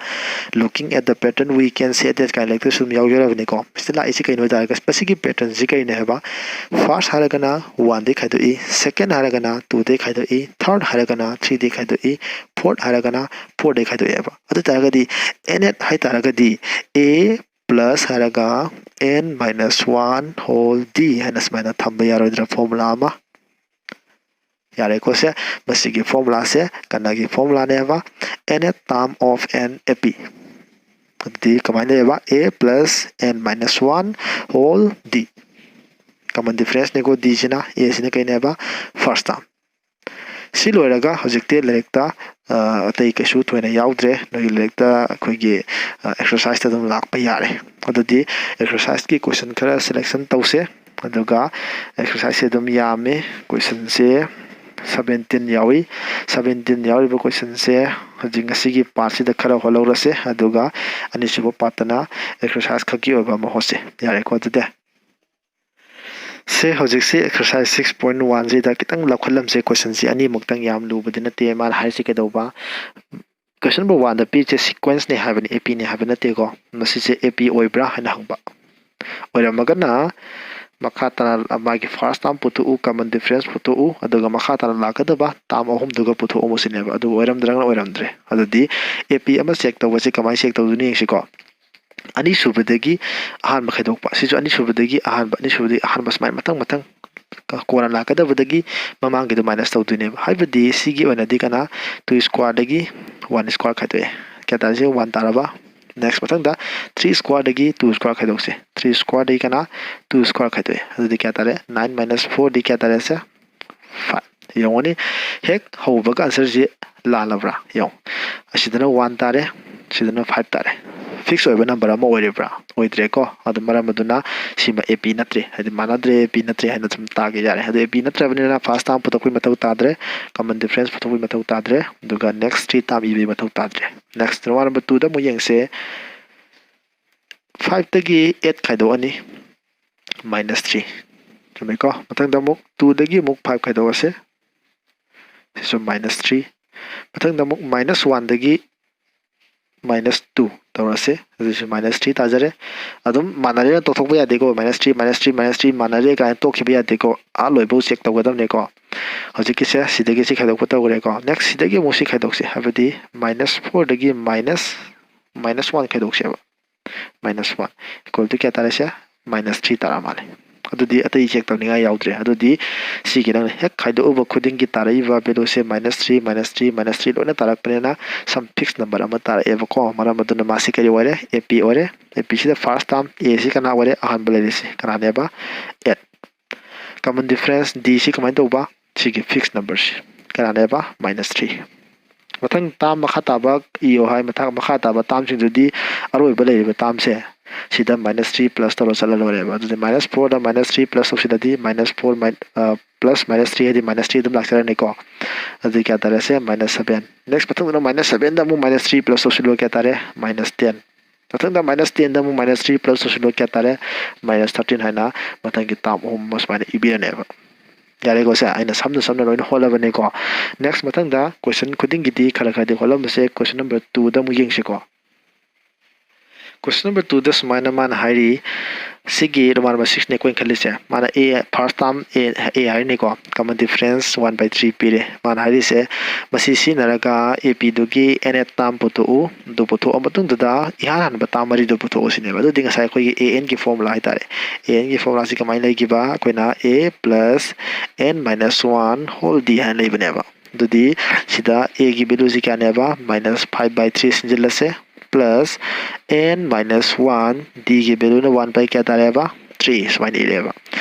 Looking at the pattern, we can say that ꯀꯥꯏꯅ ꯂꯥꯏꯔꯤꯛꯇ ꯁꯨꯝ ꯌꯥꯎꯖꯔꯕꯅꯤꯀꯣ꯫ ꯁꯤꯗ ꯂꯥꯛꯏꯁꯤ ꯀꯩꯅꯣ ꯍꯥꯏꯇꯥꯔꯒꯗꯤ ꯃꯁꯤꯒꯤ patternꯁꯤ ꯀꯩꯅꯣ ꯍꯥꯏꯕ, first ꯍꯥꯏꯔꯒꯅ oneꯗꯒꯤ ꯈꯥꯏꯗꯣꯛꯏ, second ꯍꯥꯏꯔꯒꯅ twoꯗꯒꯤ ꯈꯥꯏꯗꯣꯛꯏ, third ꯍꯥꯏꯔꯒꯅ threeꯗꯒꯤ ꯈꯥꯏꯗꯣꯛꯏ, fourth ꯍꯥꯏꯔꯒana fourꯗꯒꯤ ꯈꯥꯏꯗꯣꯛꯑꯦꯕ꯫ ꯑꯗꯨ ꯇꯥꯔꯒꯗꯤ nth ꯍꯥꯏꯇꯥꯔꯒꯗꯤ a plus ꯍꯥꯏꯔꯒ n minus one whole d ꯍꯥꯏꯅ ꯁꯨꯃꯥꯏꯅ ꯊꯝꯕ ꯌꯥꯔꯣꯏꯗ꯭ꯔꯥ formula ꯑꯃ? ꯌꯥꯔꯦꯀꯣ ꯁꯦ꯫ ꯃꯁꯤꯒꯤ formulaꯁꯦ ꯀꯅꯥꯒꯤ formulaꯅꯦꯕ? Nth term of an AP꯫ ꯑꯗꯨꯗꯤ ꯀꯃꯥꯏꯅ ꯂꯩꯌꯦꯕ? A plus n minus one whole d꯫ Common differenceꯅꯤꯀꯣ d ꯁꯤꯅ꯫ A ꯁꯤꯅ ꯀꯩꯅꯦꯕ? First term꯫ ꯁꯤ ꯂꯣꯏꯔꯒ ꯍꯧꯖꯤꯛꯇꯤ ꯂꯥꯏꯔꯤꯛꯇ ꯑꯇꯩ ꯀꯩꯁꯨ ꯊꯣꯏꯅ ꯌꯥꯎꯗ꯭ꯔꯦ꯫ ꯅꯣꯏꯒꯤ ꯂꯥꯏꯔꯤꯛꯇ ꯑꯩꯈꯣꯏꯒꯤ exerciseꯇ ꯑꯗꯨꯝ ꯂꯥꯛꯄ ꯌꯥꯔꯦ꯫ ꯑꯗꯨꯗꯤ exerciseꯀꯤ question ꯈꯔ selection ꯇꯧꯁꯦ꯫ ꯑꯗꯨꯒ exerciseꯁꯦ ꯑꯗꯨꯝ ꯌꯥꯝꯃꯤ꯫ Questionꯁꯦ seventeen ꯌꯥꯎꯏ꯫ Seventeen ꯌꯥꯎꯔꯤꯕ questionꯁꯦ ꯍꯧꯖꯤꯛ ꯉꯁꯤꯒꯤ partꯁꯤꯗ ꯈꯔ ꯍꯣꯠꯍꯧꯔꯁꯦ꯫ ꯑꯗꯨꯒ ꯑꯅꯤꯁꯨꯕ partꯇꯅ exercise ꯈꯛꯀꯤ ꯑꯣꯏꯕ ꯑꯃ ꯍꯣꯠꯁꯦ꯫ ꯌꯥꯔꯦꯀꯣ ꯑꯗꯨꯗꯤ? ꯁꯦ, ꯍꯧꯖꯤꯛꯁꯦ exercise six point oneꯁꯤꯗ ꯈꯤꯇꯪ ꯂꯧꯈꯠꯂꯝꯁꯦ꯫ Questionꯁꯦ ꯑꯅꯤꯃꯨꯛꯇꯪ, ꯌꯥꯝ ꯂꯨꯕꯗꯤ ꯅꯠꯇꯦ꯫ ꯃꯥꯅ ꯍꯥꯏꯔꯤꯁꯦ ꯀꯩꯗꯧꯕ? Question number oneꯗ ꯄꯤꯔꯤꯁꯦ sequenceꯅꯦ ꯍꯥꯏꯕꯅꯤ, APꯅꯦ ꯍꯥꯏꯕ ꯅꯠꯇꯦꯀꯣ꯫ ꯃꯁꯤꯁꯦ AP ꯑꯣꯏꯕ꯭ꯔꯥ ꯍꯥꯏꯅ ꯍꯪꯕ꯫ ꯑꯣꯏꯔꯝꯃꯒꯅ ꯃꯈꯥ ꯇꯥꯅ ꯃꯥꯒꯤ first term ꯄꯨꯊꯣꯛꯎ, common difference ꯄꯨꯊꯣꯛꯎ, ꯑꯗꯨꯒ ꯃꯈꯥ ꯇꯥꯅ ꯂꯥꯛꯀꯗꯕ term ꯑꯍꯨꯝꯗꯨꯒ ꯄꯨꯊꯣꯛꯎ ꯁꯤꯅꯦꯕ꯫ ꯑꯗꯨ ꯑꯣꯏꯔꯝꯗ꯭ꯔꯒꯅ ꯑꯣꯏꯔꯝꯗ꯭ꯔꯦ꯫ ꯑꯗꯨꯗꯤ AP ꯑꯃ check ꯇꯧꯕꯁꯦ ꯀꯃꯥꯏꯅ check ꯇꯧꯗꯣꯏꯅꯣ ꯌꯦꯡꯁꯤꯀꯣ꯫ ꯑꯅꯤꯁꯨꯕꯗꯒꯤ ꯑꯍꯥꯟꯕ ꯈꯥꯏꯗꯣꯛꯄ꯫ ꯁꯤꯁꯨ ꯑꯅꯤꯁꯨꯕꯗꯒꯤ ꯑꯍꯥꯟꯕ, ꯑꯅꯤꯁꯨꯕꯗꯒꯤ ꯑꯍꯥꯟꯕ ꯁꯨꯃꯥꯏꯅ ꯃꯊꯪ ꯃꯊꯪ ꯀꯣꯟꯅ ꯂꯥꯛꯀꯗꯕꯗꯒꯤ ꯃꯃꯥꯡꯒꯤꯗꯣ minus ꯇꯧꯗꯣꯏꯅꯦꯕ꯫ ꯍꯥꯏꯕꯗꯤ ꯁꯤꯒꯤ ꯑꯣꯏꯅꯗꯤ ꯀꯅꯥ two squareꯗꯒꯤ one square ꯈꯥꯏꯗꯣꯛꯑꯦ꯫ ꯀꯌꯥ ꯇꯥꯔꯦ? One ꯇꯥꯔꯕ? Next ꯃꯊꯪꯗ three squareꯗꯒꯤ two square ꯈꯥꯏꯗꯣꯛꯁꯦ꯫ Three squareꯗꯒꯤ ꯀꯅꯥ two square ꯈꯥꯏꯗꯣꯛꯑꯦ꯫ ꯑꯗꯨꯗꯤ ꯀꯌꯥ ꯇꯥꯔꯦ? Nine minus fourꯗꯤ ꯀꯌꯥ ꯇꯥꯔꯦ ꯁꯦ? Five꯫ ꯌꯦꯡꯉꯨꯅꯦ, ꯍꯦꯛ ꯍꯧꯕꯒ answerꯁꯤ ꯂꯥꯜꯂꯕ꯭ꯔꯥ ꯌꯦꯡꯉꯨ꯫ ꯑꯁꯤꯗꯅ one ꯇꯥꯔꯦ, ꯁꯤꯗꯅ five ꯇꯥꯔꯦ꯫ Fix ꯑꯣꯏꯕ number ꯑꯃ ꯑꯣꯏꯔꯤꯕ꯭ꯔꯥ? ꯑꯣꯏꯗ꯭ꯔꯦꯀꯣ꯫ ꯑꯗꯨ ꯃꯔꯝ ꯑꯗꯨꯅ ꯁꯤꯃ AP ꯅꯠꯇ꯭ꯔꯦ, ꯍꯥꯏꯗꯤ ꯃꯥꯟꯅꯗ꯭ꯔꯦ, AP ꯅꯠꯇ꯭ꯔꯦ ꯍꯥꯏꯅ ꯁꯨꯝ ꯇꯥꯒꯦ ꯌꯥꯔꯦ꯫ ꯑꯗꯨ AP ꯅꯠꯇ꯭ꯔꯕꯅꯤꯅ first term ꯄꯨꯊꯣꯛꯄꯒꯤ ꯃꯊꯧ ꯇꯥꯗ꯭ꯔꯦ, common difference ꯄꯨꯊꯣꯛꯄꯒꯤ ꯃꯊꯧ ꯇꯥꯗ꯭ꯔꯦ, ꯑꯗꯨꯒ next three term ꯏꯕꯒꯤ ꯃꯊꯧ ꯇꯥꯗ꯭ꯔꯦ꯫ Next row number twoꯗ ꯑꯃꯨꯛ ꯌꯦꯡꯁꯦ꯫ Fiveꯇꯒꯤ eight ꯈꯥꯏꯗꯣꯛꯑꯅꯤ, minus three꯫ ꯆꯨꯝꯃꯤꯀꯣ? ꯃꯊꯪꯗ ꯑꯃꯨꯛ twoꯗꯒꯤ ꯑꯃꯨꯛ five ꯈꯥꯏꯗꯣꯛꯑꯁꯦ꯫ ꯁꯤꯁꯨ minus three꯫ ꯃꯊꯪꯗ ꯑꯃꯨꯛ minus one ꯗꯒꯤ minus two ꯇꯧꯔꯁꯦ꯫ ꯑꯗꯨꯁꯨ minus three ꯇꯥꯖꯔꯦ꯫ ꯑꯗꯨꯝ ꯃꯥꯟꯅꯔꯦꯅ ꯇꯣꯛꯊꯣꯛꯄ ꯌꯥꯗꯦꯀꯣ꯫ Minus three, minus three, minus three ꯃꯥꯟꯅꯔꯦ ꯀꯥꯏꯅ ꯇꯣꯛꯈꯤꯕ ꯌꯥꯗꯦꯀꯣ꯫ ꯑꯥ ꯂꯣꯏꯕꯧ check ꯇꯧꯒꯗꯕꯅꯦꯀꯣ꯫ ꯍꯧꯖꯤꯛꯀꯤꯁꯦ ꯁꯤꯗꯒꯤ ꯁꯤ ꯈꯥꯏꯗꯣꯛꯄ ꯇꯧꯈ꯭ꯔꯦꯀꯣ꯫ Next ꯁꯤꯗꯒꯤ ꯑꯃꯨꯛ ꯁꯤ ꯈꯥꯏꯗꯣꯛꯁꯦ, ꯍꯥꯏꯕꯗꯤ minus four ꯗꯒꯤ minus minus one ꯈꯥꯏꯗꯣꯛꯁꯦꯕ꯫ Minus one equal to ꯀꯌꯥ ꯇꯥꯔꯦ ꯁꯦ? Minus three ꯇꯥꯔ ꯃꯥꯜꯂꯦ꯫ ꯑꯗꯨꯗꯤ ꯑꯇꯩ check ꯇꯧꯅꯤꯡꯉꯥꯏ ꯌꯥꯎꯗ꯭ꯔꯦ꯫ ꯑꯗꯨꯗꯤ ꯁꯤꯒꯤ ꯅꯪꯅ ꯍꯦꯛ ꯈꯥꯏꯗꯣꯛꯎꯕ ꯈꯨꯗꯤꯡꯒꯤ ꯇꯥꯔꯛꯏꯕ value ꯁꯦ minus three, minus three, minus three ꯂꯣꯏꯅ ꯇꯥꯔꯛꯄꯅꯤꯅ some fixed number ꯑꯃ ꯇꯥꯔꯛꯑꯦꯕꯀꯣ꯫ ꯃꯔꯝ ꯑꯗꯨꯅ ꯃꯥꯁꯤ ꯀꯔꯤ ꯑꯣꯏꯔꯦ? A P ꯑꯣꯏꯔꯦ꯫ A P ꯁꯤꯗ first term A ꯁꯤ ꯀꯅꯥ ꯑꯣꯏꯔꯦ? ꯑꯍꯥꯟꯕ ꯂꯩꯔꯤꯁꯤ ꯀꯅꯥꯅꯦꯕ? Eight꯫ Common difference D ꯁꯤ ꯀꯃꯥꯏꯅ ꯇꯧꯕ? ꯁꯤꯒꯤ fixed number ꯁꯤ ꯀꯅꯥꯅꯦꯕ? Minus three꯫ ꯃꯊꯪ term ꯃꯈꯥ ꯇꯥꯕ ꯏꯌꯣ ꯍꯥꯏ꯫ ꯃꯊꯪ ꯃꯈꯥ ꯇꯥꯕ term ꯁꯤꯡꯗꯨꯗꯤ ꯑꯔꯣꯏꯕ ꯂꯩꯔꯤꯕ term ꯁꯦ ꯁꯤꯗ minus three plus ꯇꯧꯔ ꯆꯠꯂ ꯂꯣꯏꯔꯦꯕ꯫ ꯑꯗꯨꯗꯤ minus four ꯗ minus three plus ꯇꯧꯁꯤꯜꯂꯗꯤ minus four ꯃꯥꯏ-, ꯑ, plus minus three ꯍꯥꯏꯗꯤ minus three ꯑꯗꯨꯝ ꯂꯥꯛꯆꯔꯅꯤꯀꯣ꯫ ꯑꯗꯨꯗꯤ ꯀꯌꯥ ꯇꯥꯔꯦ ꯁꯦ? Minus seven꯫ Next ꯃꯊꯪꯗꯅ minus seven ꯗ ꯑꯃꯨꯛ minus three plus ꯇꯧꯁꯤꯜꯂꯣ, ꯀꯌꯥ ꯇꯥꯔꯦ? Minus ten꯫ ꯃꯊꯪꯗ minus ten ꯗ ꯑꯃꯨꯛ minus three plus ꯇꯧꯁꯤꯜꯂꯣ, ꯀꯌꯥ ꯇꯥꯔꯦ? Minus thirteen ꯍꯥꯏꯅ ꯃꯊꯪꯒꯤ term ꯑꯍꯨꯝ ꯑꯃ ꯁꯨꯃꯥꯏꯅ ꯏꯕꯤꯔꯅꯦꯕ꯫ ꯌꯥꯔꯦꯀꯣ ꯁꯦ? ꯑꯩꯅ ꯁꯝꯅ ꯁꯝꯅ ꯂꯣꯏꯅ ꯍꯣꯠꯂꯕꯅꯤꯀꯣ꯫ Next ꯃꯊꯪꯗ question ꯈꯨꯗꯤꯡꯒꯤꯗꯤ ꯈꯔ ꯈꯔꯗꯤ ꯍꯣꯠꯂꯝꯕꯁꯦ꯫ Question number two ꯗ ꯑꯃꯨꯛ ꯌꯦꯡꯁꯤꯀꯣ꯫ Question number two ꯗ ꯁꯨꯃꯥꯏꯅ ꯃꯥꯅ ꯍꯥꯏꯔꯤ, ꯁꯤꯒꯤ Roman number six ꯅꯦ ꯑꯩꯈꯣꯏꯅ ꯈꯜꯂꯤꯁꯦ꯫ ꯃꯥꯅ A, first term A, A ꯍꯥꯏꯔꯤꯅꯤꯀꯣ, common difference one by three ꯄꯤꯔꯦ꯫ ꯃꯥꯅ ꯍꯥꯏꯔꯤꯁꯦ, ꯃꯁꯤ ꯁꯤꯖꯤꯟꯅꯔꯒ A P ꯗꯨꯒꯤ nth term ꯄꯨꯊꯣꯛꯎ꯫ ꯑꯗꯨ ꯄꯨꯊꯣꯛꯑ ꯃꯇꯨꯡꯗꯨꯗ ꯏꯍꯥꯟ ꯍꯥꯟꯕ term ꯃꯔꯤꯗꯨ ꯄꯨꯊꯣꯛꯎ ꯁꯤꯅꯦꯕ꯫ ꯑꯗꯨꯗꯤ ꯉꯁꯥꯏ ꯑꯩꯈꯣꯏꯒꯤ A N ꯒꯤ formula ꯍꯥꯏꯇꯥꯔꯦ꯫ A N ꯒꯤ formula ꯁꯤ ꯀꯃꯥꯏꯅ ꯂꯩꯈꯤꯕ? ꯑꯩꯈꯣꯏꯅ A plus N minus one whole D ꯍꯥꯏꯅ ꯂꯩꯕꯅꯦꯕ꯫ ꯑꯗꯨꯗꯤ ꯁꯤꯗ A ꯒꯤ value ꯁꯤ ꯀꯌꯥꯅꯦꯕ? Minus five by three ꯁꯤꯟꯖꯤꯜꯂꯁꯦ, plus N minus one, D ꯒꯤ value ꯅ one by ꯀꯌꯥ ꯇꯥꯔꯦꯕ? Three ꯁꯨꯃꯥꯏꯅ ꯏꯔꯦꯕ꯫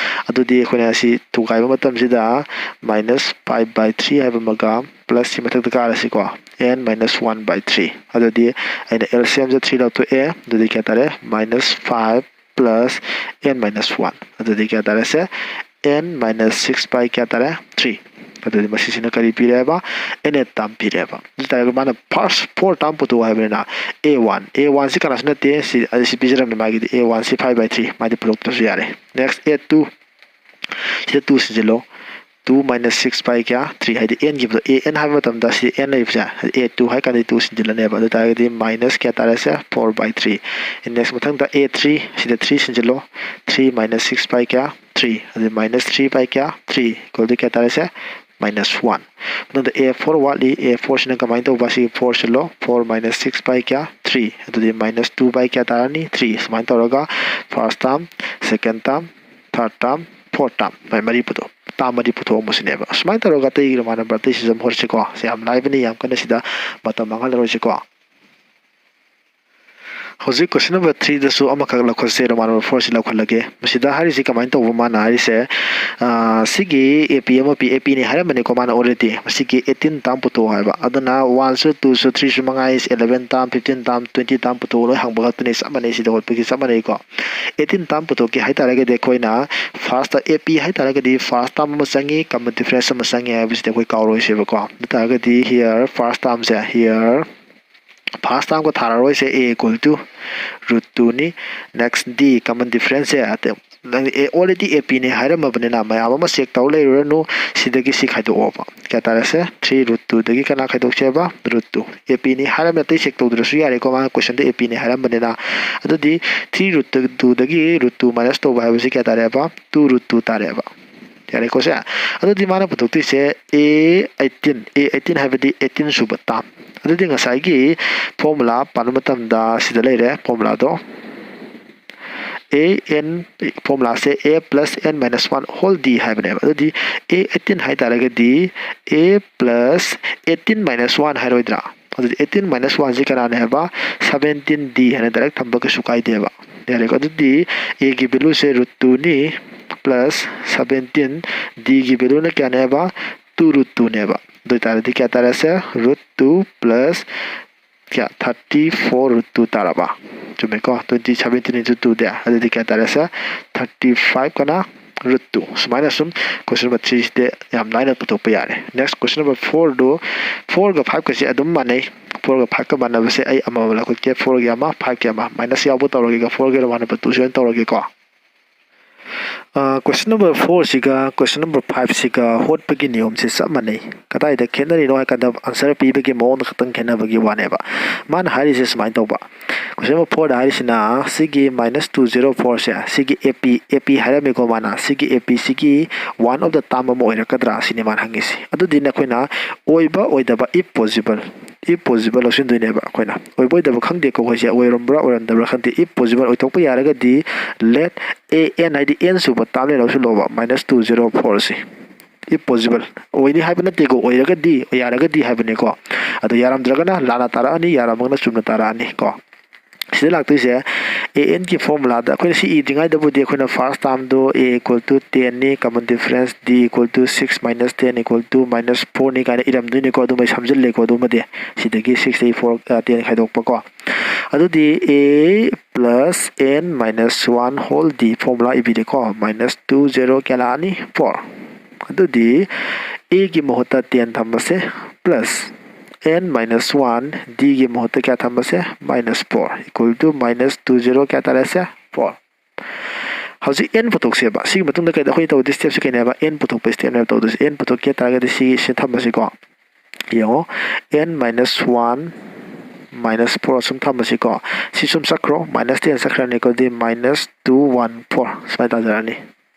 ꯑꯗꯨꯗꯤ ꯑꯩꯈꯣꯏꯅ ꯁꯤ ꯊꯨꯒꯥꯏꯕ ꯃꯇꯝꯁꯤꯗ minus five by three ꯍꯥꯏꯕ ꯑꯃꯒ plus ꯁꯤ ꯃꯊꯛꯇ ꯀꯥꯔꯁꯤꯀꯣ, N minus one by three꯫ ꯑꯗꯨꯗꯤ ꯑꯩꯅ L C M ꯁꯦ three ꯂꯧꯊꯣꯛꯑꯦ, ꯑꯗꯨꯗꯤ ꯀꯌꯥ ꯇꯥꯔꯦ? Minus five plus N minus one꯫ ꯑꯗꯨꯗꯤ ꯀꯌꯥ ꯇꯥꯔꯦ ꯁꯦ? N minus six by ꯀꯌꯥ ꯇꯥꯔꯦ? Three꯫ ꯑꯗꯨꯗꯤ ꯃꯁꯤꯁꯤꯅ ꯀꯔꯤ ꯄꯤꯔꯦꯕ? Nth term ꯄꯤꯔꯦꯕ꯫ ꯑꯗꯨ ꯇꯥꯔꯒꯗꯤ ꯃꯥꯅ first four term ꯄꯨꯊꯣꯛꯑꯣ ꯍꯥꯏꯕꯅꯤꯅ, A one, A one ꯁꯤ ꯀꯅꯥꯁꯨ ꯅꯠꯇꯦ, ꯁꯤ, ꯑꯗꯨ ꯁꯤ ꯄꯤꯖꯔꯝꯃꯦ ꯃꯥꯒꯤꯗꯤ꯫ A one ꯁꯤ five by three, ꯃꯥꯗꯤ ꯄꯨꯊꯣꯛꯇ꯭ꯔꯁꯨ ꯌꯥꯔꯦ꯫ Next A two, ꯁꯤꯗ two ꯁꯤꯟꯖꯤꯜꯂꯣ꯫ two minus six by ꯀꯌꯥ? Three꯫ ꯍꯥꯏꯗꯤ n ꯒꯤꯕꯗꯣ, a n ꯍꯥꯏꯕ ꯃꯇꯝꯗ ꯁꯤ n ꯂꯩꯕꯁꯦ, a two ꯍꯥꯏ ꯀꯥꯟꯗ two ꯁꯤꯟꯖꯤꯜꯂꯅꯦꯕ꯫ ꯑꯗꯨ ꯑꯣꯏꯇꯥꯔꯒꯗꯤ minus ꯀꯌꯥ ꯇꯥꯔꯦ ꯁꯦ? Four by three꯫ Next ꯃꯊꯪꯗ a three, ꯁꯤꯗ three ꯁꯤꯟꯖꯤꯜꯂꯣ꯫ Three minus six by ꯀꯌꯥ? Three꯫ ꯑꯗꯨꯗꯤ minus three by ꯀꯌꯥ? Three equal to ꯀꯌꯥ ꯇꯥꯔꯦ ꯁꯦ? Minus one꯫ ꯃꯊꯪꯗ a four ꯋꯥꯠꯂꯤ, a four ꯁꯤꯅ ꯀꯃꯥꯏꯅ ꯇꯧꯕ? ꯁꯤꯒꯤ four ꯁꯤꯜꯂꯣ꯫ Four minus six by ꯀꯌꯥ? Three꯫ ꯑꯗꯨꯗꯤ minus two by ꯀꯌꯥ ꯇꯥꯔꯅꯤ? Three꯫ ꯁꯨꯃꯥꯏꯅ ꯇꯧꯔꯒ first term, second term, third term, fourth term, ꯃꯥꯏ ꯃꯔꯤ ꯄꯨꯊꯣꯛ-, term ꯃꯔꯤ ꯄꯨꯊꯣꯛꯑꯝꯕꯁꯤꯅꯦꯕ꯫ ꯁꯨꯃꯥꯏꯅ ꯇꯧꯔꯒ ꯑꯇꯩ Roman number ꯑꯇꯩ ꯁꯤꯖꯝ ꯍꯣꯠꯁꯤꯀꯣ꯫ ꯁꯤ ꯌꯥꯝ ꯂꯥꯏꯕꯅꯤ, ꯌꯥꯝ ꯀꯟꯅ ꯁꯤꯗ ꯃꯇꯝ ꯃꯥꯡꯍꯜꯂꯔꯣꯏꯁꯤꯀꯣ꯫ ꯍꯧꯖꯤꯛ question number three ꯗꯁꯨ ꯑꯃꯈꯛ ꯂꯧꯈꯠꯁꯦ, Roman number four ꯁꯤ ꯂꯧꯈꯠꯂꯒꯦ꯫ ꯃꯁꯤꯗ ꯍꯥꯏꯔꯤꯁꯤ ꯀꯃꯥꯏꯅ ꯇꯧꯕ? ꯃꯥꯅ ꯍꯥꯏꯔꯤꯁꯦ, ꯑ, ꯁꯤꯒꯤ a p ꯑꯃ p, a p ꯅꯤ ꯍꯥꯏꯔꯝꯕꯅꯤꯀꯣ ꯃꯥꯅ already꯫ ꯃꯁꯤꯒꯤ eighteen term ꯄꯨꯊꯣꯛꯑꯣ ꯍꯥꯏꯕ꯫ ꯑꯗꯨꯅ one ꯁꯨ, two ꯁꯨ, three ꯁꯨ, ꯃꯉꯥ ꯁꯨ, eleven term, fifteen term, twenty term ꯄꯨꯊꯣꯛꯑꯣ, ꯂꯣꯏ ꯍꯪꯕ ꯉꯥꯛꯇꯅꯤ, ꯆꯞ ꯃꯥꯟꯅꯩ, ꯁꯤꯗ ꯍꯣꯠꯄꯒꯤ ꯆꯞ ꯃꯥꯟꯅꯩꯀꯣ꯫ Eighteen term ꯄꯨꯊꯣꯛꯀꯦ ꯍꯥꯏꯇꯥꯔꯒꯗꯤ ꯑꯩꯈꯣꯏꯅ first a p ꯍꯥꯏꯇꯥꯔꯒꯗꯤ first term ꯑꯃ ꯆꯪꯉꯤ, common difference ꯑꯃ ꯆꯪꯉꯤ ꯍꯥꯏꯕꯁꯤꯗꯤ ꯑꯩꯈꯣꯏ ꯀꯥꯎꯔꯣꯏꯁꯦꯕꯀꯣ꯫ ꯑꯗꯨ ꯇꯥꯔꯒꯗꯤ here first term say, here first term ꯀ ꯊꯥꯔꯔꯣꯏꯁꯦ, a equal to root two ꯅꯤ꯫ Next d, common difference ꯁꯦ, ꯑꯇꯩ, ꯅꯪ a, already a p ꯅꯤ ꯍꯥꯏꯔꯝꯃꯕꯅꯤꯅ ꯃꯌꯥꯝ ꯑꯃ check ꯇꯧ ꯂꯩꯔꯨꯔꯅꯨ, ꯁꯤꯗꯒꯤ ꯁꯤ ꯈꯥꯏꯗꯣꯛꯑꯣꯕ꯫ ꯀꯌꯥ ꯇꯥꯔꯦꯁꯦ? Three root two ꯗꯒꯤ ꯀꯅꯥ ꯈꯥꯏꯗꯣꯛꯁꯦꯕ? Root two꯫ a p ꯅꯤ ꯍꯥꯏꯔꯝꯃꯦ, ꯑꯇꯩ check ꯇꯧꯗ꯭ꯔꯁꯨ ꯌꯥꯔꯦꯀꯣ, ꯃꯥꯅ question ꯗ a p ꯅꯤ ꯍꯥꯏꯔꯝꯕꯅꯤꯅ꯫ ꯑꯗꯨꯗꯤ three root two ꯗꯒꯤ root two minus ꯇꯧꯕ ꯍꯥꯏꯕꯁꯤ ꯀꯌꯥ ꯇꯥꯔꯦꯕ? Two root two ꯇꯥꯔꯦꯕ꯫ ꯌꯥꯔꯦꯀꯣ ꯁꯦ? ꯑꯗꯨꯗꯤ ꯃꯥꯅ ꯄꯨꯊꯣꯛꯇꯣꯏꯁꯦ a eighteen, a eighteen ꯍꯥꯏꯕꯗꯤ eighteen ꯁꯨꯕ term꯫ ꯑꯗꯨꯗꯤ ꯉꯁꯥꯏꯒꯤ formula ꯄꯥꯟꯕ ꯃꯇꯝꯗ ꯁꯤꯗ ꯂꯩꯔꯦ formula ꯗꯣ, a n, formula say a plus n minus one whole d ꯍꯥꯏꯕꯅꯦꯕ꯫ ꯑꯗꯨꯗꯤ a eighteen ꯍꯥꯏ ꯇꯥꯔꯒꯗꯤ a plus eighteen minus one ꯍꯥꯏꯔꯣꯏꯗ꯭ꯔꯥ? ꯑꯗꯨꯗꯤ eighteen minus one ꯁꯤ ꯀꯅꯥꯅꯦ ꯍꯥꯏꯕ? Seventeen d ꯍꯥꯏꯅ direct ꯊꯝꯕ ꯀꯩꯁꯨ ꯀꯥꯏꯗꯦꯕ꯫ ꯌꯥꯔꯦꯀꯣ? ꯑꯗꯨꯗꯤ a ꯒꯤ value ꯁꯦ root two ꯅꯤ plus seventeen, d ꯒꯤ value ꯅ ꯀꯌꯥꯅꯦ ꯍꯥꯏꯕ? Two root two ꯅꯦꯕ꯫ ꯑꯗꯨ ꯑꯣꯏꯇꯥꯔꯗꯤ ꯀꯌꯥ ꯇꯥꯔꯦꯁꯦ? Root two plus ꯀꯌꯥ? Thirty four root two ꯇꯥꯔꯕ? ꯆꯨꯝꯃꯦꯀꯣ? Twenty, seventeen into two ꯗꯤ꯫ ꯑꯗꯨꯗꯤ ꯀꯌꯥ ꯇꯥꯔꯦꯁꯦ? Thirty five ꯀꯅ root two꯫ ꯁꯨꯃꯥꯏꯅ ꯁꯨꯝ question number three ꯁꯤꯗꯤ ꯌꯥꯝ ꯂꯥꯏꯅ ꯄꯨꯊꯣꯛꯄ ꯌꯥꯔꯦ꯫ Next question number four ꯗꯨ, four ꯒ five ꯀꯁꯦ ꯑꯗꯨꯝ ꯃꯥꯟꯅꯩ꯫ Four ꯒ five ꯀ ꯃꯥꯟꯅꯕꯁꯦ ꯑꯩ ꯑꯃꯃꯝ ꯂꯧꯈꯠꯀꯦ꯫ Four ꯒꯤ ꯑꯃ, five ꯀꯤ ꯑꯃ꯫ Minus ꯌꯥꯎꯕ ꯇꯧꯔꯒꯦꯀꯣ꯫ Four ꯒꯤ Roman number two ꯁꯤ ꯑꯣꯏꯅ ꯇꯧꯔꯒꯦꯀꯣ꯫ ꯀꯣꯏꯁꯟ ꯅꯝꯕꯔ ꯐꯣꯔꯁꯤꯒ ꯀꯣꯏꯁꯟ ꯅꯝꯕꯔ ꯐꯥꯏꯚꯁꯤꯒ ꯍꯣꯠꯄꯒꯤ ꯅꯤꯌꯣꯝꯁꯦ ꯆꯞ ꯃꯥꯟꯅꯩ꯫ ꯀꯗꯥꯏꯗ ꯈꯦꯠꯅꯔꯤꯅꯣ ꯍꯥꯏ ꯀꯥꯟꯗ ꯑꯟꯁꯔ ꯄꯤꯕꯒꯤ ꯃꯑꯣꯡꯗ ꯈꯛꯇꯪ ꯈꯦꯠꯅꯕꯒꯤ ꯋꯥꯅꯦꯕ꯫ ꯃꯥꯅ ꯍꯥꯏꯔꯤꯁꯦ ꯁꯨꯃꯥꯏꯅ ꯇꯧꯕ꯫ ꯀꯣꯏꯁꯟ ꯅꯝꯕꯔ ꯐꯣꯔꯗ ꯍꯥꯏꯔꯤꯁꯤꯅ ꯁꯤꯒꯤ ꯃꯥꯏꯅꯁ ꯇꯨ ꯖꯤꯔꯣ ꯐꯣꯔꯁꯦ, ꯁꯤꯒꯤ ꯑꯦ ꯄꯤ ꯑꯦ ꯄꯤ ꯍꯥꯏꯔꯝꯃꯤꯀꯣ ꯃꯥꯅ꯫ ꯁꯤꯒꯤ ꯑꯦ ꯄꯤ ꯁꯤꯒꯤ ꯋꯥꯟ ꯑꯣꯐ ꯗ ꯇꯥꯝ ꯑꯃ ꯑꯣꯏꯔꯛꯀꯗ꯭ꯔꯥ ꯁꯤꯅꯤ ꯃꯥꯅ ꯍꯪꯉꯤꯁꯤ꯫ ꯑꯗꯨꯗꯤ ꯅꯈꯣꯏꯅ ꯑꯣꯏꯕ ꯑꯣꯏꯗꯕ, if possible, if possible ꯂꯧꯁꯤꯟꯗꯣꯏꯅꯦꯕ ꯑꯩꯈꯣꯏꯅ꯫ ꯑꯣꯏꯕ ꯑꯣꯏꯗꯕ ꯈꯪꯗꯦꯀꯣ ꯑꯩꯈꯣꯏꯁꯦ, ꯑꯣꯏꯔꯝꯕ꯭ꯔꯥ ꯑꯣꯏꯔꯝꯗꯕ꯭ꯔꯥ ꯈꯪꯗꯦ꯫ If possible ꯑꯣꯏꯊꯣꯛꯄ ꯌꯥꯔꯒꯗꯤ let a n, ꯍꯥꯏꯗꯤ n ꯁꯨꯕ ꯇꯥꯝꯅꯦ ꯂꯧꯁꯤꯜꯂꯣꯕ, ꯃꯥꯏꯅꯁ ꯇꯨ ꯖꯤꯔꯣ ꯐꯣꯔꯁꯤ꯫ If possible, ꯑꯣꯏꯅꯤ ꯍꯥꯏꯕ ꯅꯠꯇꯦꯀꯣ, ꯑꯣꯏꯔꯒꯗꯤ, ꯌꯥꯔꯒꯗꯤ ꯍꯥꯏꯕꯅꯤꯀꯣ꯫ ꯑꯗꯣ ꯌꯥꯔꯝꯗ꯭ꯔꯒꯅ ꯂꯥꯟꯅ ꯇꯥꯔꯛꯑꯅꯤ, ꯌꯥꯔꯝꯃꯒꯅ ꯆꯨꯝꯅ ꯇꯥꯔꯛꯑꯅꯤ ꯀꯣ꯫ ꯁꯤꯗ ꯂꯥꯛꯇꯣꯏꯁꯦ a n ꯒꯤ ꯐꯣꯔꯃꯨꯂꯥꯗ ꯑꯩꯈꯣꯏꯅ ꯁꯤ ꯏꯗ꯭ꯔꯤꯉꯩꯗꯕꯨꯗꯤ ꯑꯩꯈꯣꯏꯅ first ꯇꯥꯝꯗꯣ a equal to ten ꯅꯤ, common difference d equal to six minus ten equal to minus four ꯅꯤ ꯀꯥꯏꯅ ꯏꯔꯝꯗꯣꯏꯅꯤꯀꯣ꯫ ꯑꯗꯨꯃ ꯑꯩ ꯁꯝꯖꯤꯜꯂꯦꯀꯣ꯫ ꯑꯗꯨꯃꯗꯤ ꯁꯤꯗꯒꯤ six ꯗꯒꯤ four, ten ꯈꯥꯏꯗꯣꯛꯄꯀꯣ꯫ ꯑꯗꯨꯗꯤ a plus n minus one whole d formula ꯏꯕꯤꯔꯦꯀꯣ, ꯃꯥꯏꯅꯁ ꯇꯨ ꯖꯦꯔꯣ ꯀꯌꯥ ꯂꯥꯛꯑꯅꯤ? ꯐꯣꯔ꯫ ꯑꯗꯨꯗꯤ a ꯒꯤ ꯃꯍꯨꯠꯇ ten ꯊꯝꯃꯁꯦ, plus n minus one, d ꯒꯤ ꯃꯍꯨꯠꯇ ꯀꯌꯥ ꯊꯝꯃꯁꯦ? Minus four, equal to minus two zero ꯀꯌꯥ ꯇꯥꯔꯦꯁꯦ? ꯐꯣꯔ꯫ ꯍꯧꯖꯤꯛ n ꯄꯨꯊꯣꯛꯁꯦꯕ꯫ ꯁꯤꯒꯤ ꯃꯇꯨꯡꯗ ꯀꯩꯗ ꯑꯩꯈꯣꯏ ꯇꯧꯗꯣꯏ ꯁ꯭ꯇꯦꯞꯁꯦ ꯀꯩꯅꯦꯕ? n ꯄꯨꯊꯣꯛꯄ ꯁ꯭ꯇꯦꯞꯅꯦꯕ ꯇꯧꯗꯣꯏꯁꯦ꯫ n ꯄꯨꯊꯣꯛꯀꯦ ꯇꯥꯔꯒꯗꯤ ꯁꯤꯒꯤ ꯁꯤ ꯊꯝꯃꯁꯤꯀꯣ꯫ ꯌꯦꯡꯉꯣ, n minus one minus four ꯁꯨꯝ ꯊꯝꯃꯁꯤꯀꯣ꯫ ꯁꯤ ꯁꯨꯝ ꯆꯠꯈ꯭ꯔꯣ, ꯃꯥꯏꯅꯁ ꯇꯦꯟ ꯆꯠꯈ꯭ꯔꯅꯤꯀꯣ꯫ ꯑꯗꯨꯗꯤ ꯃꯥꯏꯅꯁ ꯇꯨ ꯋꯥꯟ ꯐꯣꯔ ꯁꯨꯃꯥꯏꯅ ꯇꯥꯖꯔꯛꯑꯅꯤ꯫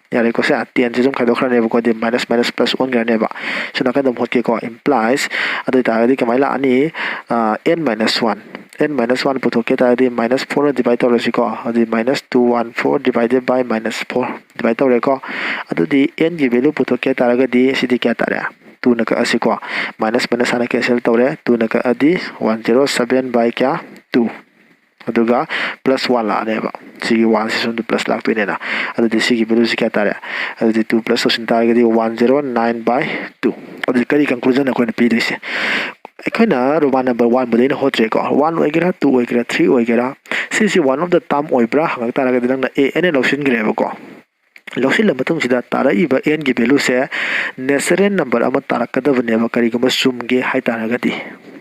ꯌꯥꯔꯦꯀꯣ, ꯁꯦ ꯇꯦꯟꯁꯦ ꯁꯨꯝ ꯈꯥꯏꯗꯣꯛꯈ꯭ꯔꯅꯦꯕꯀꯣ꯫ ꯑꯗꯨꯗꯤ ꯃꯥꯏꯅꯁ ꯃꯥꯏꯅꯁ ꯄ꯭ꯂꯁ ꯑꯣꯟꯈ꯭ꯔꯅꯦꯕ꯫ ꯁꯣꯝ ꯅꯥꯀꯟꯗ ꯑꯃꯨꯛ ꯍꯣꯠꯀꯦꯀꯣ꯫ Implies, ꯑꯗꯨ ꯑꯣꯏꯇꯥꯔꯒꯗꯤ ꯀꯃꯥꯏꯅ ꯂꯥꯛꯑꯅꯤ? ꯑ, n minus one, n minus one ꯄꯨꯊꯣꯛꯀꯦ ꯇꯥꯔꯒꯗꯤ ꯃꯥꯏꯅꯁ ꯐꯣꯔꯅ ꯗꯤꯚꯥꯏꯠ ꯇꯧꯔꯁꯤꯀꯣ꯫ ꯑꯗꯨꯗꯤ minus two one four divided by minus four divide ꯇꯧꯔꯦꯀꯣ꯫ ꯑꯗꯨꯗꯤ n ꯒꯤ ꯚꯦꯂꯨ ꯄꯨꯊꯣꯛꯀꯦ ꯇꯥꯔꯒꯗꯤ ꯁꯤꯗꯤ ꯀꯌꯥ ꯇꯥꯔꯦ? ꯇꯨꯅ ꯀꯛꯑꯁꯤꯀꯣ꯫ ꯃꯥꯏꯅꯁ ꯃꯥꯏꯅꯁ ꯍꯥꯟꯅ ꯀꯦꯟꯁꯦꯜ ꯇꯧꯔꯦ꯫ ꯇꯨꯅ ꯀꯛꯑꯗꯤ ꯋꯥꯟ ꯖꯦꯔꯣ ꯁꯕꯦꯟ ꯕꯥꯏ ꯀꯌꯥ? ꯇꯨ꯫ ꯑꯗꯨꯒ ꯄ꯭ꯂꯁ ꯋꯥꯟ ꯂꯥꯛꯑꯅꯦꯕ꯫ ꯁꯤꯒꯤ ꯋꯥꯟꯁꯤ ꯁꯣꯝꯗ ꯄ꯭ꯂꯁ ꯂꯥꯛꯇꯣꯏꯅꯦꯅ꯫ ꯑꯗꯨꯗꯤ ꯁꯤꯒꯤ ꯚꯦꯂꯨꯁꯤ ꯀꯌꯥ ꯇꯥꯔꯦ? ꯑꯗꯨꯗꯤ ꯇꯨ ꯄ꯭ꯂꯁ ꯇꯧꯁꯤꯟ ꯇꯥꯔꯒꯗꯤ ꯋꯥꯟ ꯖꯦꯔꯣ ꯅꯥꯏꯟ ꯕꯥꯏ ꯇꯨ꯫ ꯑꯗꯨꯗꯤ ꯀꯔꯤ ꯀꯟꯀ꯭ꯂꯨꯖꯟ ꯑꯩꯈꯣꯏꯅ ꯄꯤꯗꯣꯏꯁꯦ? ꯑꯩꯈꯣꯏꯅ ꯔꯣꯃꯥꯟ ꯅꯝꯕꯔ ꯋꯥꯟꯕꯨꯗꯤ ꯑꯩꯅ ꯍꯣꯠꯇ꯭ꯔꯦꯀꯣ꯫ ꯋꯥꯟ ꯑꯣꯏꯒꯦꯔꯥ, ꯇꯨ ꯑꯣꯏꯒꯦꯔꯥ, ꯊ꯭ꯔꯤ ꯑꯣꯏꯒꯦꯔꯥ, ꯁꯤꯁꯤ ꯋꯥꯟ ꯑꯣꯐ ꯗ ꯇꯥꯝ ꯑꯣꯏꯕ꯭ꯔꯥ ꯍꯪꯉꯛ ꯇꯥꯔꯒꯗꯤ ꯅꯪꯅ a n ꯑꯦ ꯂꯧꯁꯤꯟꯈ꯭ꯔꯦꯕꯀꯣ꯫ ꯂꯧꯁꯤꯜꯂ ꯃꯇꯨꯡꯁꯤꯗ ꯇꯥꯔꯛꯏꯕ n ꯒꯤ ꯚꯦꯂꯨꯁꯦ ꯅꯦꯆꯔꯦꯜ ꯅꯝꯕꯔ ꯑꯃ ꯇꯥꯔꯛꯀꯗꯕꯅꯦꯕ, ꯀꯔꯤꯒꯨꯝꯕ ꯆꯨꯝꯒꯦ ꯍꯥꯏ ꯇꯥꯔꯒꯗꯤ꯫